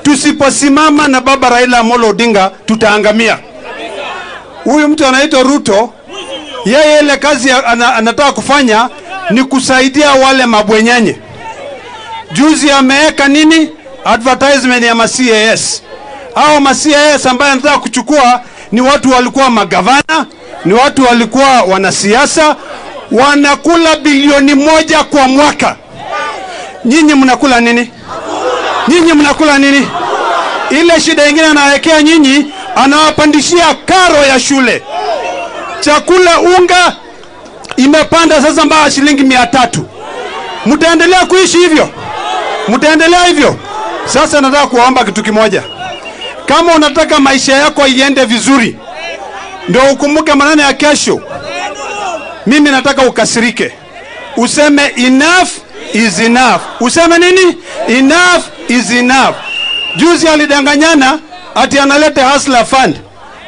tusiposimama na baba Raila Amolo Odinga tutaangamia. Huyu mtu anaitwa Ruto, yeye ile kazi anataka kufanya ni kusaidia wale mabwenyenye. Juzi ameweka nini? Advertisement ya ma-CAS. Hao ma-CAS ambaye anataka kuchukua ni watu walikuwa magavana, ni watu walikuwa wanasiasa, wanakula bilioni 1 kwa mwaka. Nyinyi mnakula nini? Nyinyi mnakula nini? Ile shida nyingine anawekea nyinyi, anawapandishia karo ya shule. Chakula unga imepanda sasa mpaka shilingi 300. Mtaendelea kuishi hivyo? Mtaendelea hivyo? Sasa nataka kuwaomba kitu kimoja. Kama unataka maisha yako iende vizuri, ndio ukumbuke maneno ya kesho. Mimi nataka ukasirike, useme enough is enough. Useme nini? Enough is enough. Juzi alidanganyana ati analeta Hustler Fund,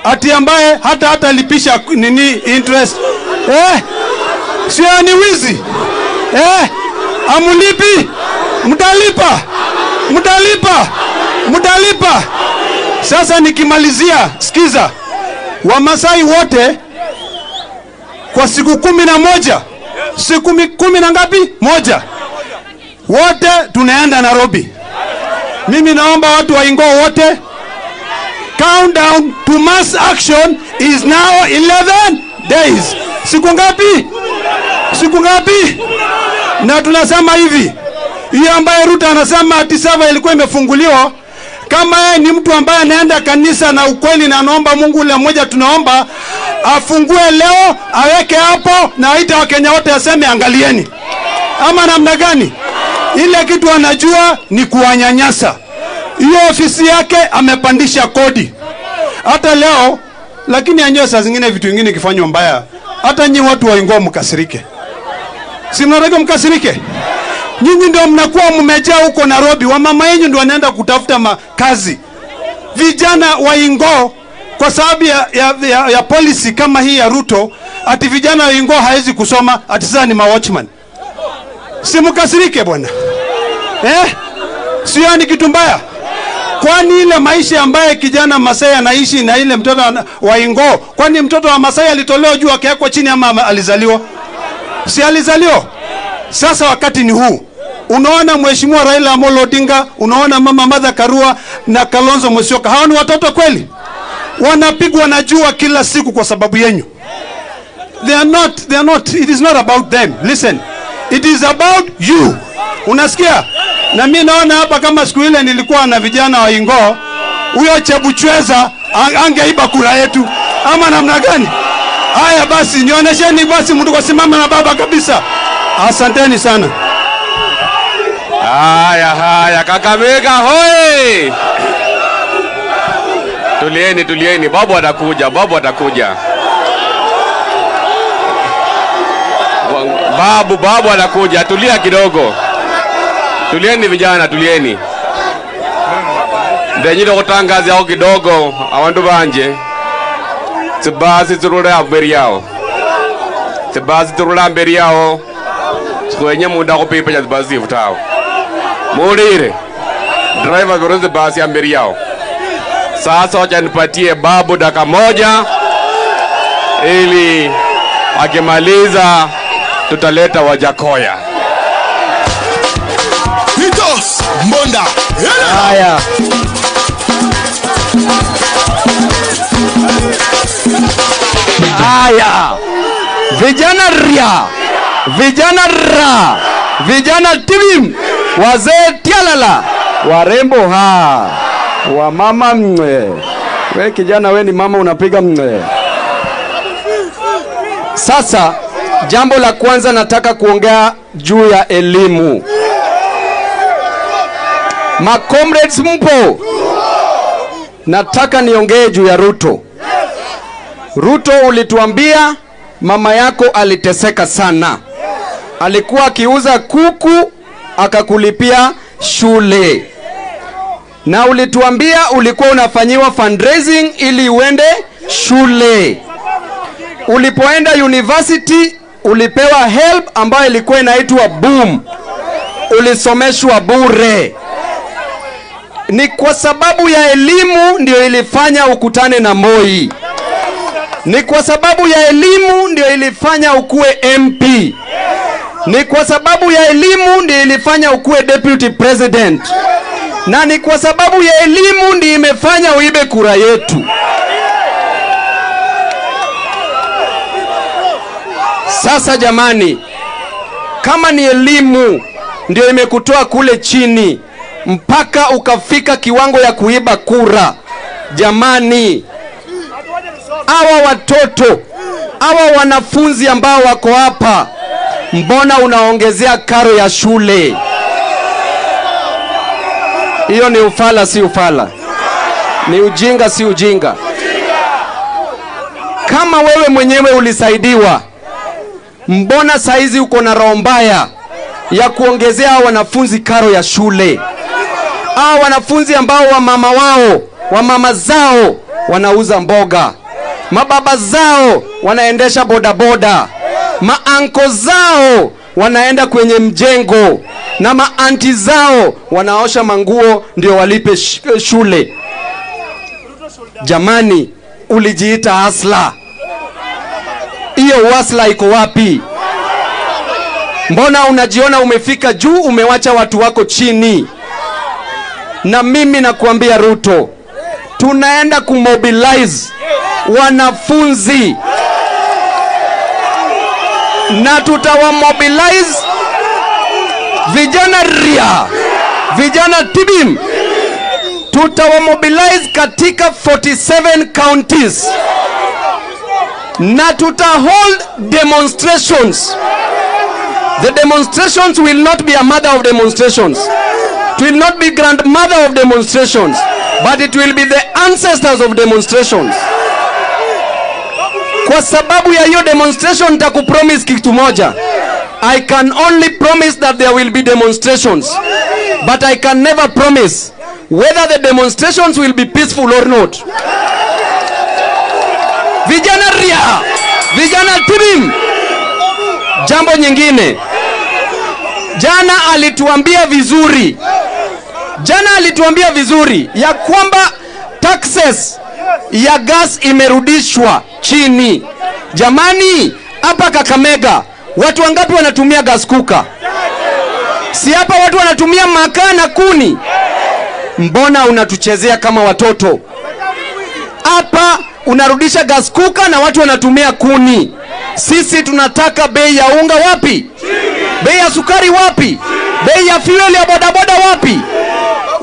ati ambaye hata lipisha nini interest. Sio ni wizi? Amulipi? Mtalipa. Mtalipa. Mtalipa. Sasa nikimalizia, sikiza. Wamasai wote kwa siku 11, siku 10 na ngapi? Moja. Wote tunaenda Nairobi. Mimi naomba watu wa Ingo wote, countdown to mass action is now 11 days. Siku ngapi? Siku ngapi? Na tunasema hivi, hiyo ambaye Ruto anasema ati sava ilikuwa imefunguliwa, kama yeye ni mtu ambaye anaenda kanisa na ukweli na anaomba Mungu ule mmoja tunaomba, afungue leo, aweke hapo na aite Wakenya wote aseme angalieni. Ama namna gani? Ile kitu anajua ni kuwanyanyasa. Hiyo ofisi yake amepandisha kodi. Hata leo, lakini anyo saa zingine vitu vingine kifanywa mbaya, hata nyi watu wa Ingo mkasirike. Si mnataka mkasirike? Nyinyi ndio mnakuwa mmejaa huko Nairobi, wamama yenu ndio wanaenda kutafuta makazi. Vijana wa Ingo kwa sababu ya policy kama hii ya Ruto, ati vijana wa Ingo haezi kusoma, ati sasa ni ma-watchman. Si mkasirike bwana. Sio ni kitu mbaya? Kwani ile maisha ambaye kijana Masai anaishi na ile mtoto wa Ingo, kwani mtoto wa Masai alitolewa juu akawekwa chini ama alizaliwa? Si alizaliwa? Sasa wakati ni huu. Unaona Mheshimiwa Raila Amolo Odinga, unaona Mama Martha Karua na Kalonzo Musyoka. Hao ni watoto kweli? Wanapigwa na jua kila siku kwa sababu yenu. They are not, it is not about them. Listen. It is about you. Unasikia? Na mimi naona hapa kama siku ile nilikuwa na vijana wa Ingo, huyo Chebuchweza angeiba kura yetu. Ama namna gani? Haya basi, nionyesheni basi mtu kusimama na baba kabisa. Asanteni sana. Haya haya, Kakamega hoi. Tulieni, tulieni, babu atakuja, babu atakuja. Babu anakuja, tulia kidogo. Tulieni vijana, tulieni. Ndenyiro kutangaza yao kidogo, abantu banje. Tsibasi turule amberi yao. Tsibasi turule amberi yao. Kwenye muda kupipa cha basi futao. Mulire. Driver kuruzi basi amberi yao. Sasa wacha nipatie babu dakika moja ili akimaliza tutaleta Wajakoya. Hitos Mbonda. Haya. Haya. Vijana ria. Vijana ra. Vijana tibim. Wazee tialala. Warembo ha. Wamama mwe. We kijana, we ni mama unapiga mwe. Sasa jambo la kwanza nataka kuongea juu ya elimu. Ma comrades mpo? Nataka niongee juu ya Ruto. Ruto, ulituambia mama yako aliteseka sana. Alikuwa akiuza kuku akakulipia shule. Na ulituambia ulikuwa unafanyiwa fundraising ili uende shule. Ulipoenda university ulipewa help ambayo ilikuwa inaitwa boom. Ulisomeshwa bure. Ni kwa sababu ya elimu ndio ilifanya ukutane na Moi. Ni kwa sababu ya elimu ndio ilifanya ukue MP. Ni kwa sababu ya elimu ndio ilifanya ukue deputy president. Na ni kwa sababu ya elimu ndio imefanya uibe kura yetu. Sasa jamani, kama ni elimu ndio imekutoa kule chini mpaka ukafika kiwango ya kuiba kura, jamani, hawa watoto, hawa wanafunzi ambao wako hapa, mbona unaongezea karo ya shule? Hiyo ni ufala, si ufala? Ni ujinga, si ujinga? Kama wewe mwenyewe ulisaidiwa, mbona saizi uko na roho mbaya ya kuongezea wanafunzi karo ya shule? Hao wanafunzi ambao wamama wao, wamama zao wanauza mboga, mababa zao wanaendesha bodaboda, maanko zao wanaenda kwenye mjengo, na maanti zao wanaosha manguo ndio walipe shule. Jamani, ulijiita hasla. Hiyo wasla iko wapi? Mbona unajiona umefika juu, umewacha watu wako chini? Na mimi nakuambia Ruto, tunaenda kumobilize wanafunzi, na tutawamobilize vijana ria, vijana tibim. Tutawamobilize katika 47 counties, na tutahold demonstrations. The demonstrations will not be a mother of demonstrations. It will not be grandmother of demonstrations, but it will be the ancestors of demonstrations. Kwa sababu ya hiyo demonstration nitakupromise kitu moja. I can only promise that there will be demonstrations, but I can never promise whether the demonstrations will be peaceful or not. Vijana ria, vijana tibim. Jambo nyingine, jana alituambia vizuri, jana alituambia vizuri ya kwamba taxes ya gas imerudishwa chini. Jamani, hapa Kakamega watu wangapi wanatumia gas cooker? Si hapa watu wanatumia makaa na kuni? Mbona unatuchezea kama watoto? Hapa unarudisha gas cooker na watu wanatumia kuni. Sisi tunataka bei ya unga wapi? Bei ya sukari wapi? Bei ya fuel ya bodaboda wapi?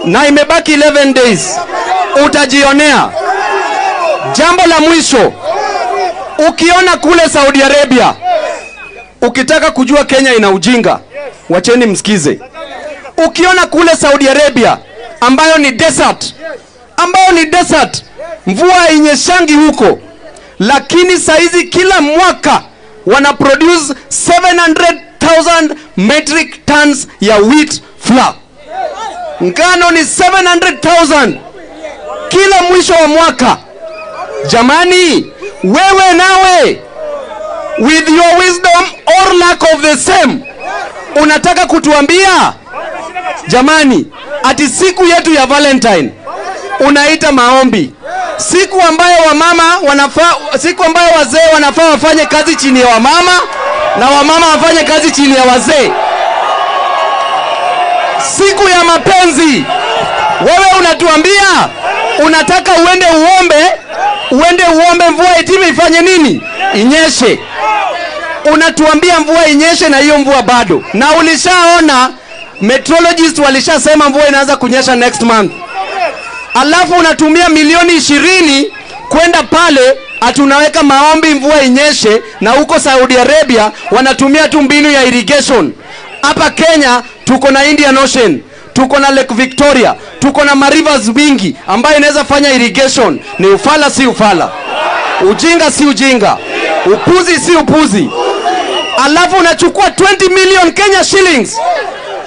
Na imebaki 11 days. Utajionea. Jambo la mwisho, ukiona kule Saudi Arabia, ukitaka kujua Kenya ina ujinga, wacheni msikize. Ukiona kule Saudi Arabia ambayo ni desert, ambayo ni desert, mvua inyeshangi huko, lakini saizi kila mwaka wana produce 700,000 metric tons ya wheat flour. Ngano ni 700,000 kila mwisho wa mwaka. Jamani, wewe nawe with your wisdom or lack of the same unataka kutuambia jamani ati siku yetu ya Valentine unaita maombi, siku ambayo wamama wanafaa, siku ambayo wazee wanafaa wafanye kazi chini ya wamama na wamama wafanye kazi chini ya wazee, siku ya mapenzi, wewe unatuambia unataka uende uombe, uende uombe mvua itime ifanye nini? Inyeshe. Unatuambia mvua inyeshe na hiyo mvua bado. Na ulishaona meteorologist walishasema mvua inaanza kunyesha next month. Alafu unatumia milioni 20 kwenda pale atunaweka maombi mvua inyeshe, na huko Saudi Arabia wanatumia tu mbinu ya irrigation. Hapa Kenya tuko na Indian Ocean, tuko na Lake Victoria, tuko na marivers mingi ambayo inaweza fanya irrigation. Ni ufala si ufala? Ujinga si ujinga? Upuzi si upuzi? Alafu unachukua 20 million Kenya shillings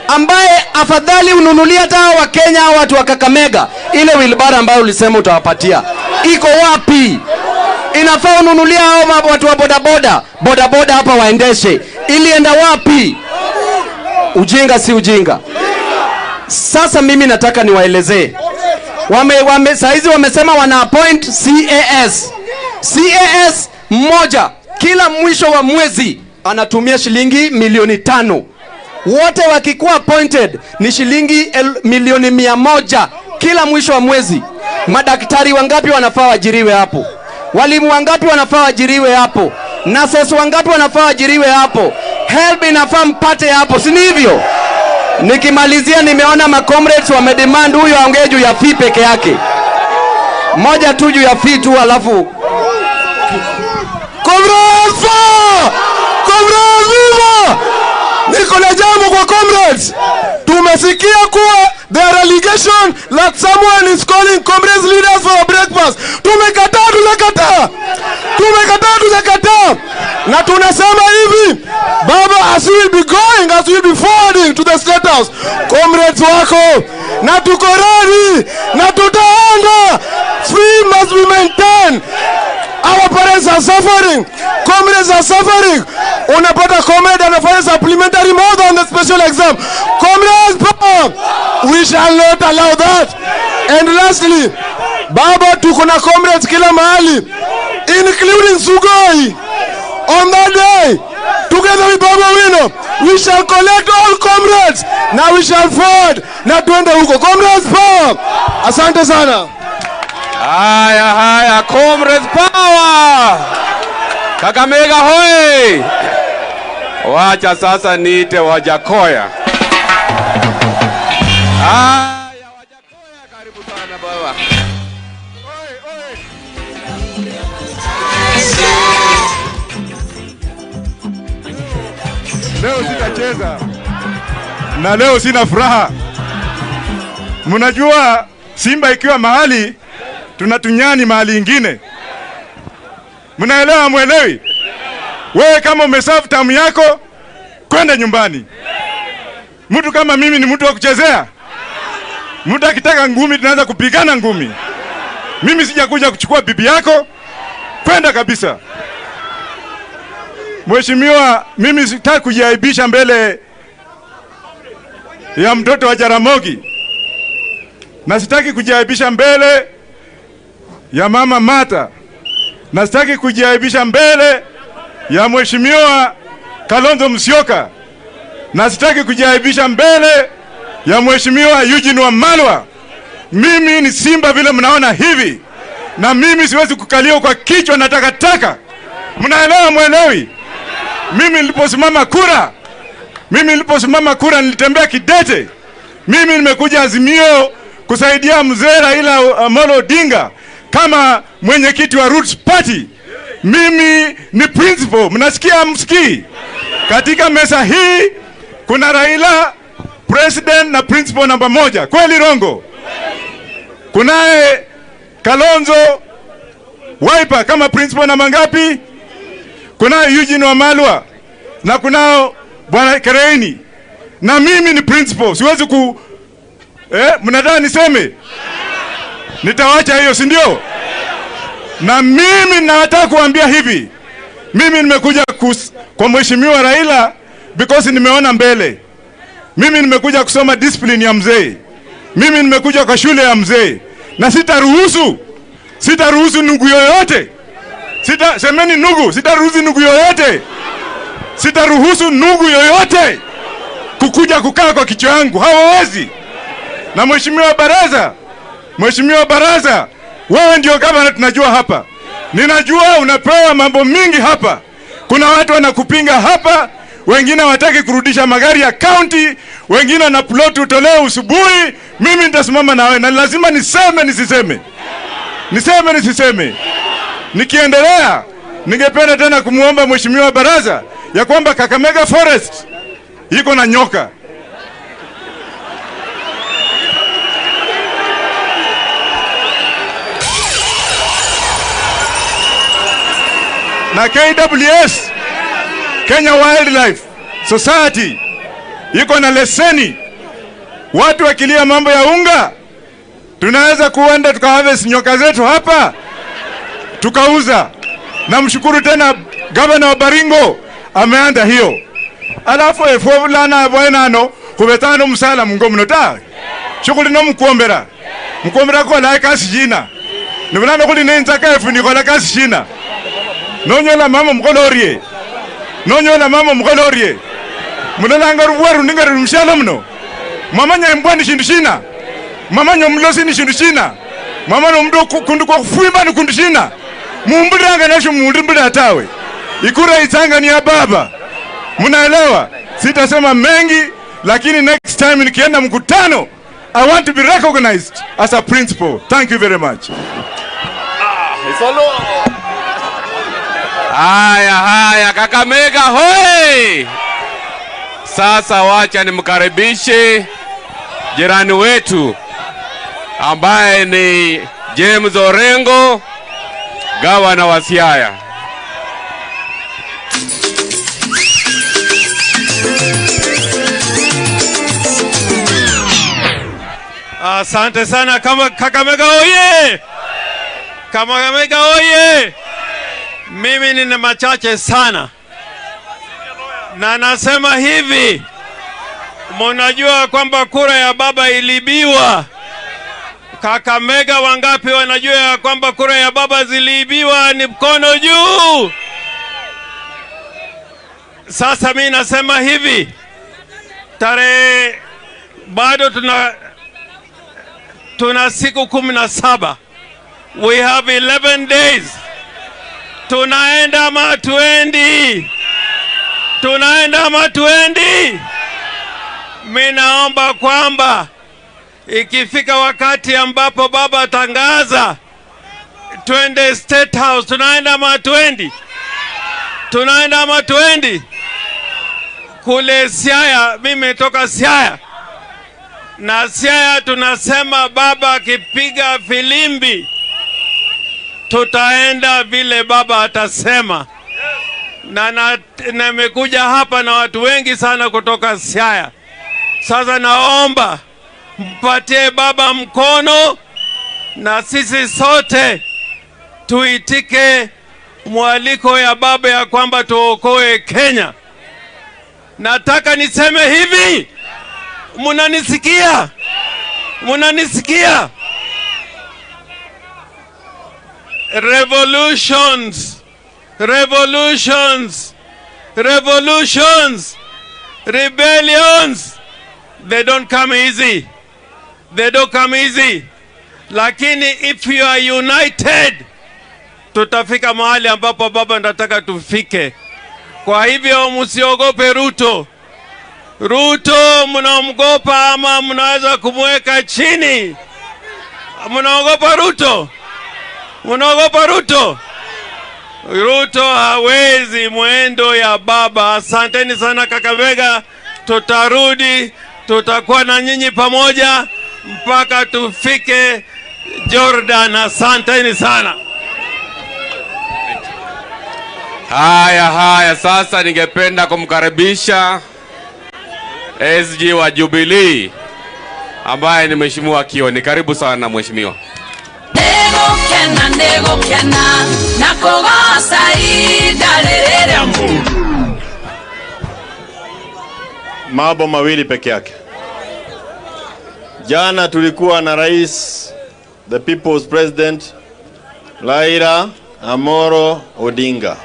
ambaye afadhali ununulia hata wa Kenya au watu wa Kakamega ile wilbara ambayo ulisema utawapatia. Iko wapi? Inafaa ununulia hao watu wa bodaboda, bodaboda hapa waendeshe. Ilienda wapi? Ujinga si ujinga? Sasa mimi nataka niwaelezee. Saizi wamesema wana appoint CAS. CAS mmoja kila mwisho wa mwezi anatumia shilingi milioni 5. Wote wakikuwa appointed ni shilingi milioni 100 kila mwisho wa mwezi. Madaktari wangapi wanafaa waajiriwe hapo? Walimu wangapi wanafaa waajiriwe hapo? Nurses wangapi wanafaa waajiriwe hapo? Help inafaa mpate hapo, si hivyo? Nikimalizia, nimeona ma comrades wamedemand huyo aongee juu ya fee peke yake. Moja tu juu ya fee tu, alafu Comrades! Comrades viva! Niko na jambo kwa comrades. Tumesikia kuwa there are communication that someone is calling comrades leaders for a breakfast. Tumekataa, tumekataa, tumekataa, tumekataa, na tunasema hivi baba, as we will be going, as we will be forwarding to the State House, comrades wako na tuko ready na tutaenda. Free must be maintained. Our parents are suffering. Comrades are suffering. Unapata comrade anafanya supplementary more than the special exam. Comrades, power. We shall not allow that. And lastly, baba, tuko na comrades kila mahali, including Sugoi. On that day, together with Baba Wino, we shall collect all comrades. Now we shall forward. Na tuende huko. Comrades, power. Asante sana. Haya haya, comrades power! Kakamega hoi! Wacha sasa niite Wajakoya. Haya, Wajakoya, karibu sana baba. Leo sitacheza na leo sina furaha. Mnajua Simba ikiwa mahali tunatunyani mahali ingine. Mnaelewa, mwelewi? Wewe kama umeserve tamu yako, kwenda nyumbani. Mtu kama mimi ni mtu wa kuchezea. Mtu akitaka ngumi tunaanza kupigana ngumi. Mimi sijakuja kuchukua bibi yako, kwenda kabisa. Mheshimiwa, mimi sitaki kujiaibisha mbele ya mtoto wa Jaramogi. Na sitaki kujiaibisha mbele ya mama Mata. Na sitaki kujiaibisha mbele ya Mheshimiwa Kalonzo Musyoka. Na sitaki kujiaibisha mbele ya Mheshimiwa Eugene Wamalwa. Mimi ni simba vile mnaona hivi. Na mimi siwezi kukalia kwa kichwa na takataka. Mnaelewa, mwelewi? Mimi niliposimama kura nilitembea kidete. Mimi nimekuja Azimio kusaidia mzee Raila Amolo Odinga kama mwenyekiti wa Roots Party. Mimi ni principal, mnasikia msikii? Katika meza hii kuna Raila president na principal namba 1. Kweli rongo? Kunaye Kalonzo Wiper kama principal namba ngapi? Kunaye Eugene Wamalwa na kunao bwana Kereini. Na mimi ni principal, siwezi ku mnataka niseme? Nitawacha hiyo, si ndio? Na mimi nataka kuambia hivi. Mimi nimekuja kwa Mheshimiwa Raila because nimeona mbele. Mimi nimekuja kusoma discipline ya mzee. Mimi nimekuja kwa shule ya mzee. Na sitaruhusu ndugu yoyote. Semeni ndugu, sitaruhusu ndugu yoyote. Sitaruhusu ndugu yoyote kukuja kukaa kwa kichwa yangu. Hawawezi. Na Mheshimiwa Baraza, wewe ndio gavana tunajua hapa. Ninajua unapewa mambo mingi hapa. Kuna watu wanakupinga hapa, wengine hawataki kurudisha magari ya county, wengine wana plot utolewe usubuhi. Mimi nitasimama na wewe na lazima niseme nisiseme. Niseme nisiseme. Nikiendelea, ningependa tena kumuomba Mheshimiwa Baraza ya kwamba Kakamega Forest iko na nyoka. Na KWS, Kenya Wildlife Society, iko na leseni. Watu wakilia mambo ya unga, tunaweza kuenda tukaharvest nyoka zetu hapa tukauza. Na mshukuru tena governor wa Baringo ameanda hiyo. Alafu efovulana bwenano kubetano msala mungo mnota. Shughuli no mkuombera. Mkuombera kwa la kasi jina. Nibulana kuli nenzaka efu nikola kasi jina. Nonyola mama mkolorie. Nonyola mama mkolorie. Mulolanga ruwaru ninga rumshalo mno. Mama nyembwa ni shindu shina. Mama nyomlosi ni shindu shina. Mama nomdo kundu kwa kufuimba ni kundu shina. Mumbulanga nasho mumbulanga tawe. Ikura itanga ni ya baba. Munaelewa? Sitasema mengi, lakini next time nikienda mkutano, I want to be recognized as a principal. Thank you very much. Haya haya, Kakamega hoi! Sasa wacha nimkaribishe jirani wetu ambaye ni James Orengo, gavana wa Siaya. Asante sana kama Kakamega oye! Kakamega oye! Mimi nina machache sana. Na nasema hivi, mnajua kwamba kura ya baba iliibiwa. Kakamega wangapi wanajua ya kwamba kura ya baba ziliibiwa? Ni mkono juu. Sasa mimi nasema hivi, tarehe bado tuna siku 17. We have 11 days. Tunaenda ama tuendi? Tunaenda ama tuendi? Mimi naomba kwamba ikifika wakati ambapo baba tangaza twende State House, tunaenda ama tuendi? Tunaenda ama tuendi? Kule Siaya, mimi natoka Siaya. Na Siaya tunasema baba akipiga filimbi tutaenda vile baba atasema. Na nimekuja hapa na watu wengi sana kutoka Siaya. Sasa naomba mpatie baba mkono na sisi sote tuitike mwaliko ya baba ya kwamba tuokoe Kenya. Nataka niseme hivi, munanisikia? Munanisikia? Revolutions, revolutions, revolutions, rebellions, they don't come easy. They don't come easy. Lakini if you are united, tutafika mahali ambapo baba nataka tufike. Kwa hivyo msiogope Ruto. Ruto mnaogopa ama mnaweza kumweka chini? Mnaogopa Ruto? Mnaogopa Ruto? Ruto hawezi mwendo ya baba. Asanteni sana Kakamega, tutarudi, tutakuwa na nyinyi pamoja mpaka tufike Jordan. Asanteni sana. Haya haya, sasa ningependa kumkaribisha SG wa Jubilee ambaye ni Mheshimiwa Kioni. Karibu sana mheshimiwa. Mambo mawili peke yake. Jana tulikuwa na rais, the people's president, Raila Amolo Odinga,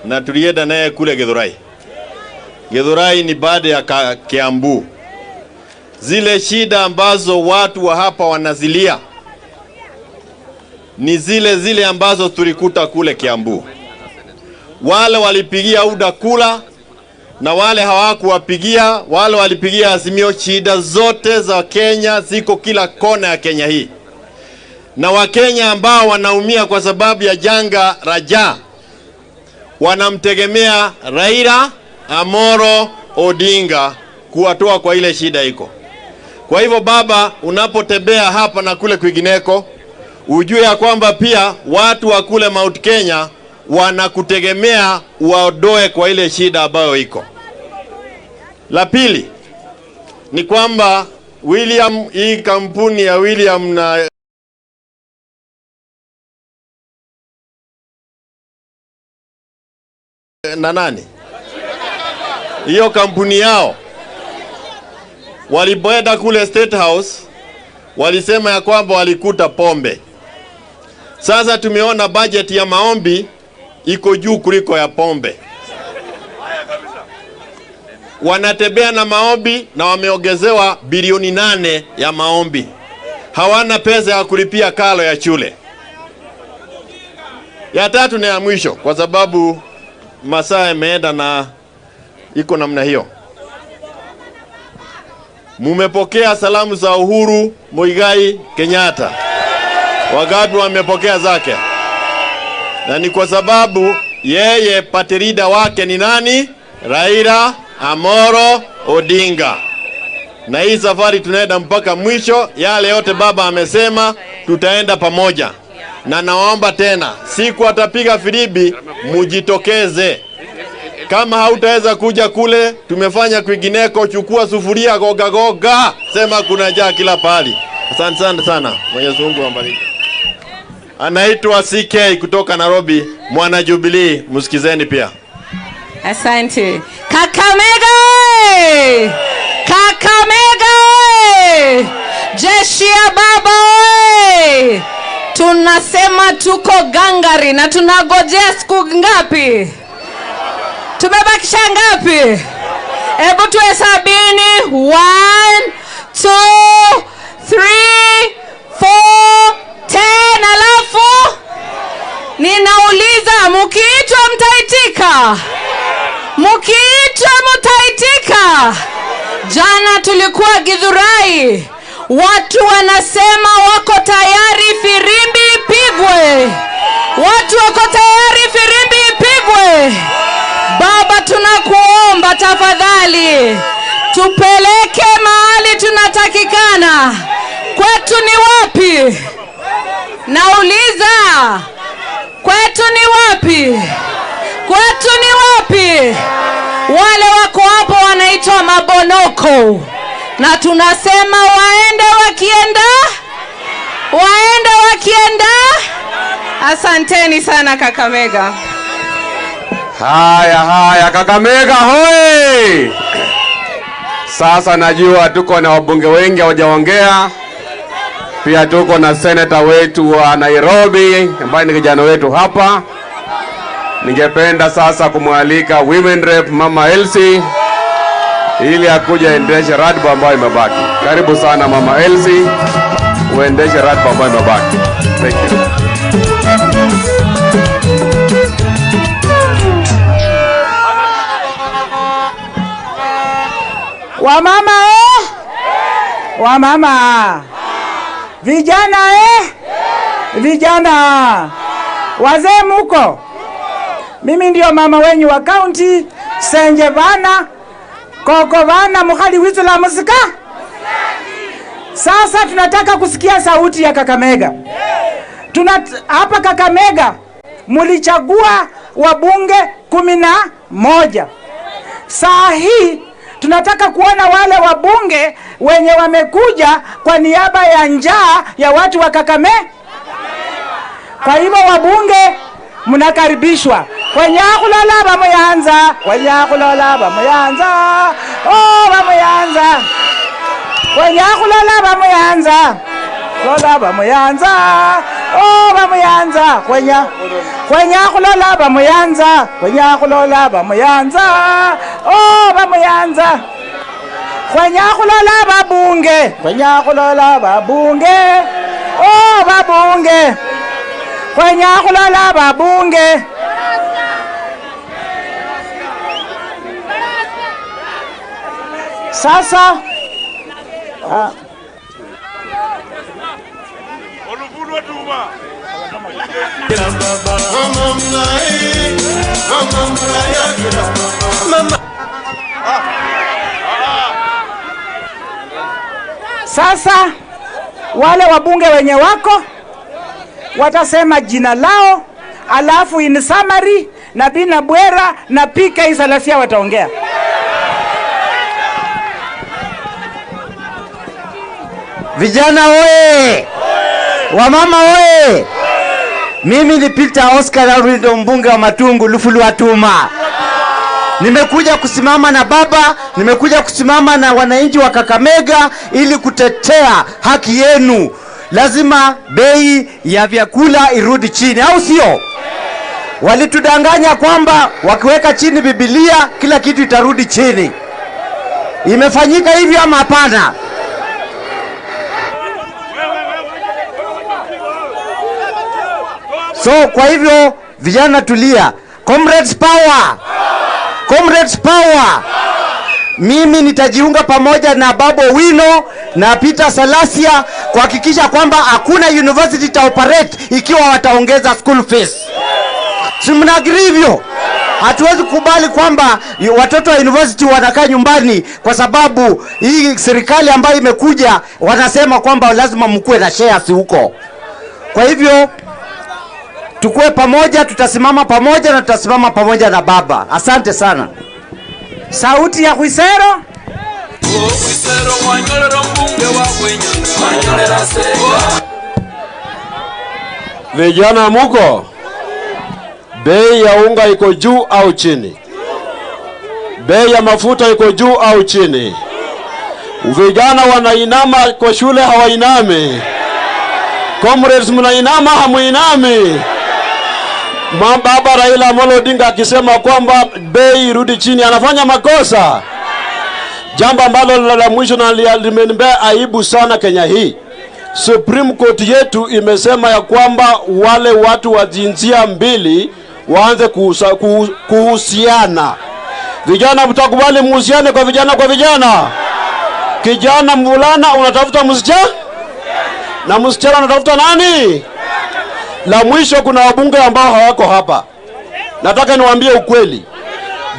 na tulienda naye kule Githurai. Githurai ni baada ya Kiambu. Zile shida ambazo watu wa hapa wanazilia ni zile zile ambazo tulikuta kule Kiambu. Wale walipigia UDA kula na wale hawakuwapigia, wale walipigia Azimio. Shida zote za Kenya ziko kila kona ya Kenya hii. Na Wakenya ambao wanaumia kwa sababu ya janga raja wanamtegemea Raila Amolo Odinga kuwatoa kwa ile shida iko. Kwa hivyo baba, unapotembea hapa na kule kwingineko, ujue ya kwamba pia watu wa kule Mount Kenya wanakutegemea uwaondoe kwa ile shida ambayo iko. La pili ni kwamba William, hii kampuni ya William na nani, hiyo kampuni yao walipoenda kule State House walisema ya kwamba walikuta pombe. Sasa tumeona budget ya maombi iko juu kuliko ya pombe. Wanatembea na maombi na wameongezewa bilioni 8 ya maombi. Hawana pesa ya kulipia karo ya shule. Ya tatu na ya mwisho, kwa sababu masaa yameenda na iko namna hiyo. Mumepokea salamu za Uhuru Muigai Kenyatta. Wangapi wamepokea zake? Na ni kwa sababu yeye party leader wake ni nani? Raila Amolo Odinga. Na hii safari tunaenda mpaka mwisho. Yale yote baba amesema, tutaenda pamoja. Na nawaomba tena, siku atapiga filimbi mujitokeze. Kama hautaweza kuja kule, tumefanya kwingineko, chukua sufuria goga goga, sema kuna njaa kila pahali. Asante sana sana. Mwenyezi Mungu ambariki. Anaitwa CK kutoka Nairobi, mwana Jubilee, msikizeni pia. Asante. Kakamega oye! Kakamega oye! Jeshi ya baba oye! Tunasema tuko gangari na tunagojea siku ngapi? Tumebakisha ngapi? Hebu tuhesabini. 1, 2, 3, 4, 10. Alafu ninauliza, mkiitwa mtaitika? Mkiitwa mtaitika? Jana tulikuwa Githurai, watu wanasema wako tayari firimbi ipigwe. Watu wako tayari firimbi ipigwe. Baba, tunakuomba tafadhali tupeleke mahali tunatakikana. Kwetu ni wapi? Nauliza, kwetu ni wapi? Kwetu ni wapi? Wale wako hapo wanaitwa mabonoko, na tunasema waende wakienda, waende wakienda. Asanteni sana Kakamega. Haya haya, Kakamega hoi! Sasa najua tuko na wabunge wengi hawajaongea. Pia tuko na senator wetu wa Nairobi ambaye ni kijana wetu hapa. Ningependa sasa kumwalika Women Rep Mama Elsie ili akuja endeshe ratiba ambayo imebaki. Karibu sana Mama Elsie, uendeshe ratiba ambayo imebaki. Thank you. Wamama Wamama. Vijana Vijana. Wazee muko? Mimi ndio mama wenyu wa county, Senje bana, Koko bana, mukhali wizula musika. Sasa tunataka kusikia sauti ya Kakamega. Hapa Kakamega mulichagua wabunge 11. Saa hii tunataka kuona wale wabunge wenye wamekuja kwa niaba ya njaa ya watu wa Kakamega. Kwa hivyo wabunge mnakaribishwa. Wenyakulola bamuyanza, wenyakulola bamuyanza, oh bamuyanza. Wenyakulola bamuyanza, lola bamuyanza, oh bamuyanza. Wenyakulola bamuyanza, wenyakulola bamuyanza, oh bamuyanza. Wenyakulola babunge, wenyakulola babunge, oh babunge. Wenyakulola babunge. Sasa sasa wale wabunge wenye wako watasema jina lao, alafu in summary na Bina Bwera na PK Salasia wataongea. Vijana oye! Wamama oye! Mimi ni Peter Oscar Alwindo, mbunge wa Matungu Lufuluatuma. Nimekuja kusimama na baba, nimekuja kusimama na wananchi wa Kakamega ili kutetea haki yenu. Lazima bei ya vyakula irudi chini, au sio? Walitudanganya kwamba wakiweka chini Biblia kila kitu itarudi chini. Imefanyika hivyo ama hapana? So kwa hivyo vijana tulia. Comrades power. Comrades power. Mimi nitajiunga pamoja na Babu Wino na Peter Salasia kuhakikisha kwamba hakuna university ta operate ikiwa wataongeza school fees. Si mna agree hivyo? Hatuwezi kukubali kwamba watoto wa university wanakaa nyumbani kwa sababu hii serikali ambayo imekuja wanasema kwamba lazima mkuwe na shares huko. Kwa hivyo tukue pamoja, tutasimama pamoja na tutasimama pamoja na baba. Asante sana. Sauti ya Khwisero. Vijana muko? Bei ya unga iko juu au chini? Bei ya mafuta iko juu au chini? Vijana wanainama kwa shule, hawainami? Comrades mnainama, hamuinami? Baba Raila Amolo Odinga akisema kwamba bei irudi chini, anafanya makosa. Jambo ambalo la mwisho na limenibea aibu sana Kenya hii, Supreme Court yetu imesema ya kwamba wale watu wa jinsia mbili waanze kuhusiana. Vijana mtakubali muhusiane kwa vijana kwa vijana? Kijana mvulana unatafuta msichana na msichana unatafuta nani? La mwisho, kuna wabunge ambao hawako hapa. Nataka niwaambie ukweli.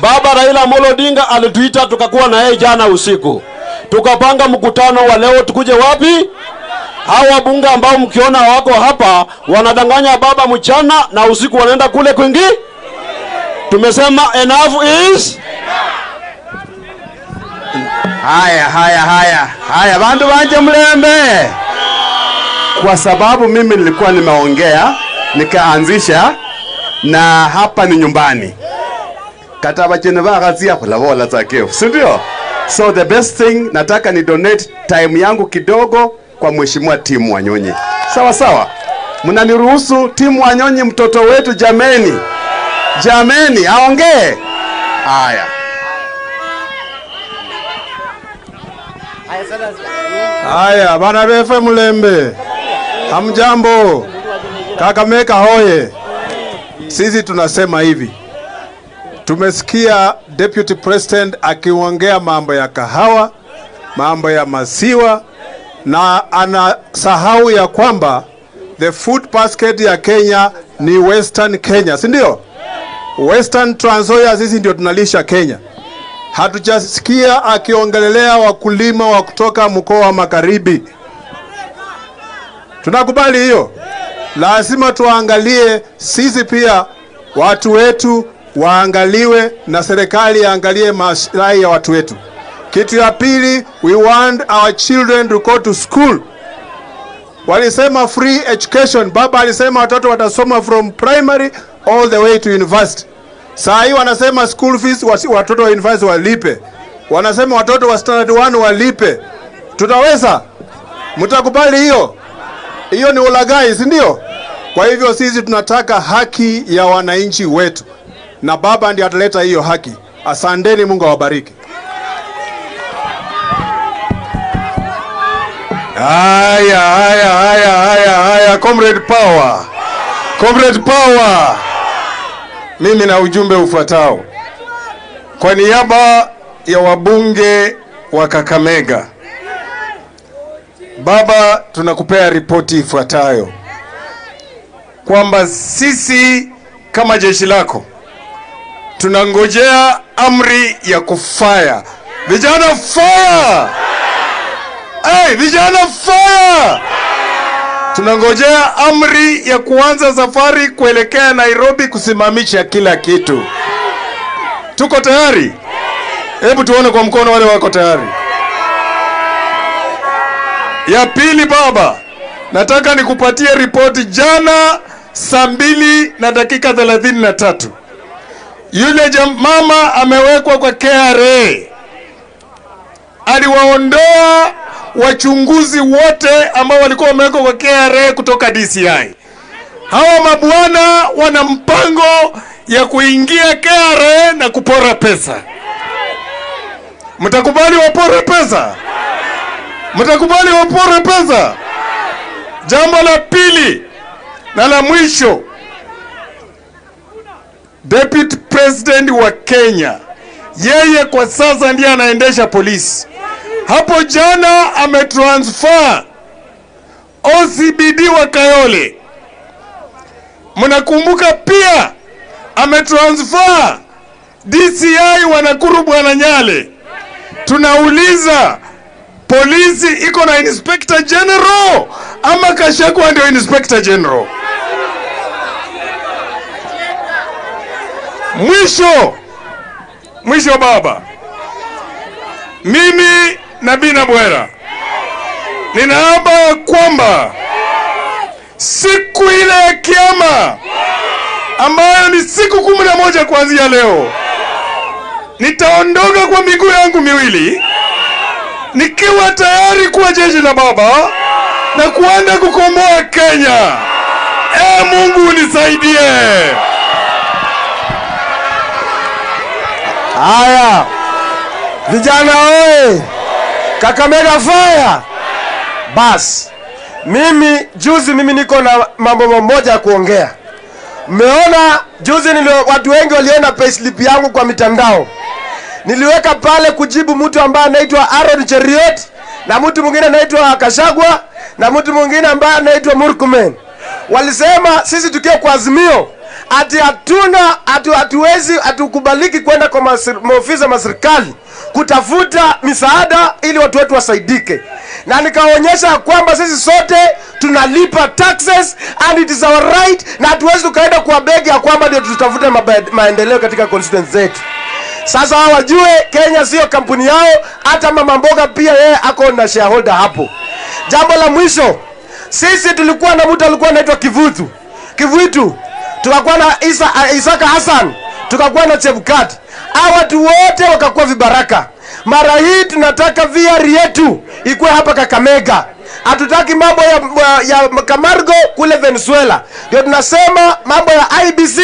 Baba Raila Amolo Odinga alituita tukakuwa na yeye jana usiku. Tukapanga mkutano wa leo tukuje wapi? Hawa wabunge ambao mkiona hawako hapa wanadanganya baba mchana na usiku wanaenda kule kwingi. Tumesema enough is Haya, haya, haya. Haya, bandu banje mlembe. Kwa sababu mimi nilikuwa nimeongea, nikaanzisha, na hapa ni nyumbani. Kataba chene bagazia kulabola takeo. Si ndio? So the best thing, nataka ni donate time yangu kidogo kwa Mheshimiwa Tim Wanyonyi. Sawa sawa. Mnaniruhusu Tim Wanyonyi mtoto wetu jameni. Jameni, aongee. Haya. Haya, bana befe mlembe. Hamjambo. Kakamega hoye. Sisi tunasema hivi. Tumesikia Deputy President akiongea mambo ya kahawa, mambo ya maziwa, na anasahau ya kwamba the food basket ya Kenya ni Western Kenya, si ndio? Western Trans Nzoia sisi ndio tunalisha Kenya. Hatujasikia akiongelelea wakulima wa kutoka mkoa wa Magharibi. Tunakubali hiyo. Lazima tuangalie sisi pia watu wetu waangaliwe na serikali iangalie maslahi ya watu wetu. Kitu ya pili, we want our children to go to school. Walisema free education. Baba alisema watoto watasoma from primary all the way to university. Saa hii wanasema school fees watoto wa university walipe. Wanasema watoto wa standard 1 walipe. Tutaweza? Mtakubali hiyo? Hiyo ni ulaghai, si ndio? Kwa hivyo sisi tunataka haki ya wananchi wetu. Na baba ndiye ataleta hiyo haki. Asanteni, Mungu awabariki. Haya, haya, haya, haya, haya, Comrade Power. Comrade Power. Mimi na ujumbe ufuatao. Kwa niaba ya wabunge wa Kakamega, baba, tunakupea ripoti ifuatayo. Kwamba sisi kama jeshi lako tunangojea amri ya kufire. Vijana fire! Hey, vijana fire! Tunangojea amri ya kuanza safari kuelekea Nairobi kusimamisha kila kitu. Tuko tayari? Hebu tuone kwa mkono wale wako tayari. Ya pili baba, nataka nikupatie ripoti jana saa 2:33. Yule mama amewekwa kwa KRA. Aliwaondoa wachunguzi wote ambao walikuwa wamewekwa kwa KRA kutoka DCI. Hawa mabwana wana mpango ya kuingia KRA na kupora pesa. Mtakubali wapore pesa? Mtakubali wapore pesa? Jambo la pili na la mwisho, Deputy President wa Kenya, yeye kwa sasa ndiye anaendesha polisi. Hapo jana ametransfer OCBD wa Kayole. Mnakumbuka pia ametransfer DCI wa Nakuru Bwana Nyale. Tunauliza, polisi iko na Inspector General ama Gachagua ndio Inspector General? Mwisho, mwisho baba, mimi na Bina Bwera ninaapa kwamba siku ile ya kiama ambayo ni siku 11 kuanzia leo, nitaondoka kwa miguu yangu miwili nikiwa tayari kuwa jeshi la baba na kuenda kukomboa Kenya. Mungu unisaidie. Haya vijana oye, Kakamega fire. Bas, mimi juzi mimi niko na mambo mamoja ya kuongea. Mmeona juzi watu wengi waliona payslip yangu kwa mitandao. Niliweka pale kujibu mtu ambaye anaitwa Aaron Cheriot, na mtu mwingine anaitwa Gachagua, na mtu mwingine ambaye anaitwa Murkomen. Walisema sisi tukiwa kwa Azimio ati hatuna hatuwezi hatukubaliki kwenda kwa maofisa wa serikali kutafuta misaada ili watu wetu wasaidike. Na nikaonyesha kwamba sisi sote tunalipa taxes and it is our right, na hatuwezi tukaenda kwa begi ya kwamba ndio tutafute maendeleo katika constituency zetu. Sasa wajue Kenya sio kampuni yao, hata mama mboga pia yeye ako na shareholder hapo. Jambo la mwisho, sisi tulikuwa na mtu alikuwa anaitwa Kivuitu, tukakuwa na Isaka Hassan, tukakuwa na Chebukati. Hawa watu wote wakakuwa vibaraka. Mara hii tunataka VR yetu ikuwe hapa Kakamega. Hatutaki mambo ya Camargo kule Venezuela. Ndio tunasema mambo ya IBC,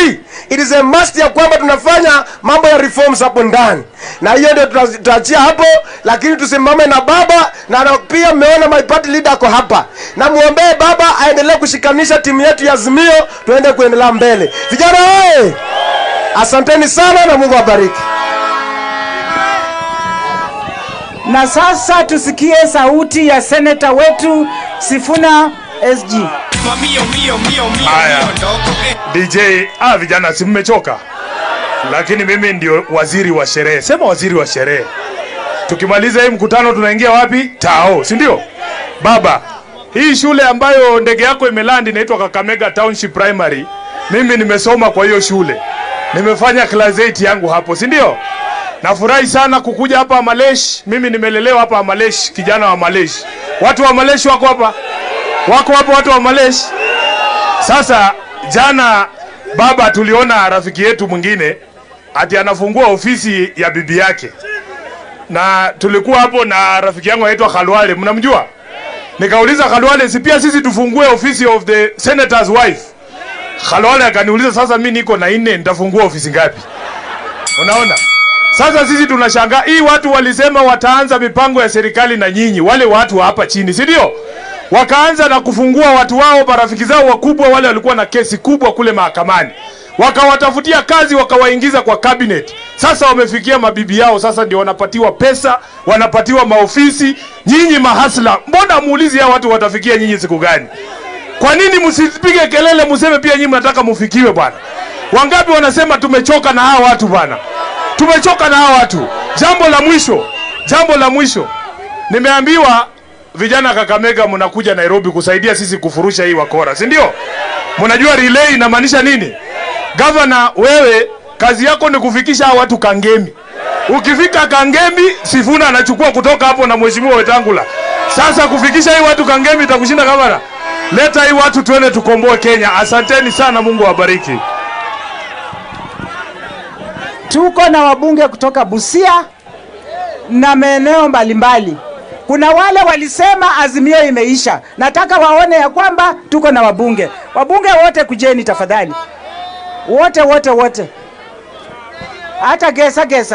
it is a must ya kwamba tunafanya mambo ya reforms hapo ndani. Na hiyo ndio tutaachia hapo, lakini tusimame na baba. Na pia mmeona my party leader ako hapa. Na muombe baba aendelee kushikanisha timu yetu ya Azimio, tuende kuendelea mbele. Vijana oye! Asanteni sana na Mungu awabariki. Na sasa tusikie sauti ya senator wetu Sifuna SG. Haya, DJ, vijana si mmechoka? Lakini mimi ndio waziri wa sherehe. Sema waziri wa sherehe. Tukimaliza hii mkutano tunaingia wapi? Tao, si ndio? Baba, hii shule ambayo ndege yako imelandi inaitwa Kakamega Township Primary. Mimi nimesoma kwa hiyo shule. Nimefanya class 8 yangu hapo, si ndio? Nafurahi sana kukuja hapa Malesh. Mimi nimelelewa hapa Malesh, kijana wa Malesh. Watu wa Malesh wako hapa? Wako hapa watu wa Malesh? Sasa jana baba tuliona rafiki yetu mwingine ati anafungua ofisi ya bibi yake. Na tulikuwa hapo na rafiki yangu anaitwa Khalwale, mnamjua? Nikauliza Khalwale, si pia sisi tufungue ofisi of the senator's wife? Khalwale akaniuliza, sasa mimi niko na 4 nitafungua ofisi ngapi? Unaona? Sasa sisi tunashangaa, hii watu walisema wataanza mipango ya serikali na nyinyi, wale watu wa hapa chini, si ndio? Wakaanza na kufungua watu wao, marafiki zao wakubwa wale walikuwa na kesi kubwa kule mahakamani. Wakawatafutia kazi, wakawaingiza kwa cabinet. Sasa wamefikia mabibi yao, sasa ndio wanapatiwa pesa, wanapatiwa maofisi. Nyinyi mahasla, mbona muulizi hao watu watafikia nyinyi siku gani? Kwa nini msipige kelele mseme pia nyinyi mnataka mufikiwe bwana? Wangapi wanasema tumechoka na hao watu bwana? Tumechoka na hao watu. Jambo la mwisho. Nimeambiwa vijana Kakamega mnakuja Nairobi kusaidia sisi kufurusha hii wakora, si ndio? Mnajua relay inamaanisha nini? Governor, wewe kazi yako ni kufikisha hao watu Kangemi. Ukifika Kangemi, Sifuna anachukua kutoka hapo na Mheshimiwa Wetangula. Sasa kufikisha hii watu Kangemi itakushinda governor? Leta hii watu tuende tukomboe Kenya. Asanteni sana, Mungu awabariki. Tuko na wabunge kutoka Busia na maeneo mbalimbali. Kuna wale walisema Azimio imeisha. Nataka waone ya kwamba tuko na wabunge. Wabunge wote kujeni tafadhali. Wote wote wote. Hata gesa gesa.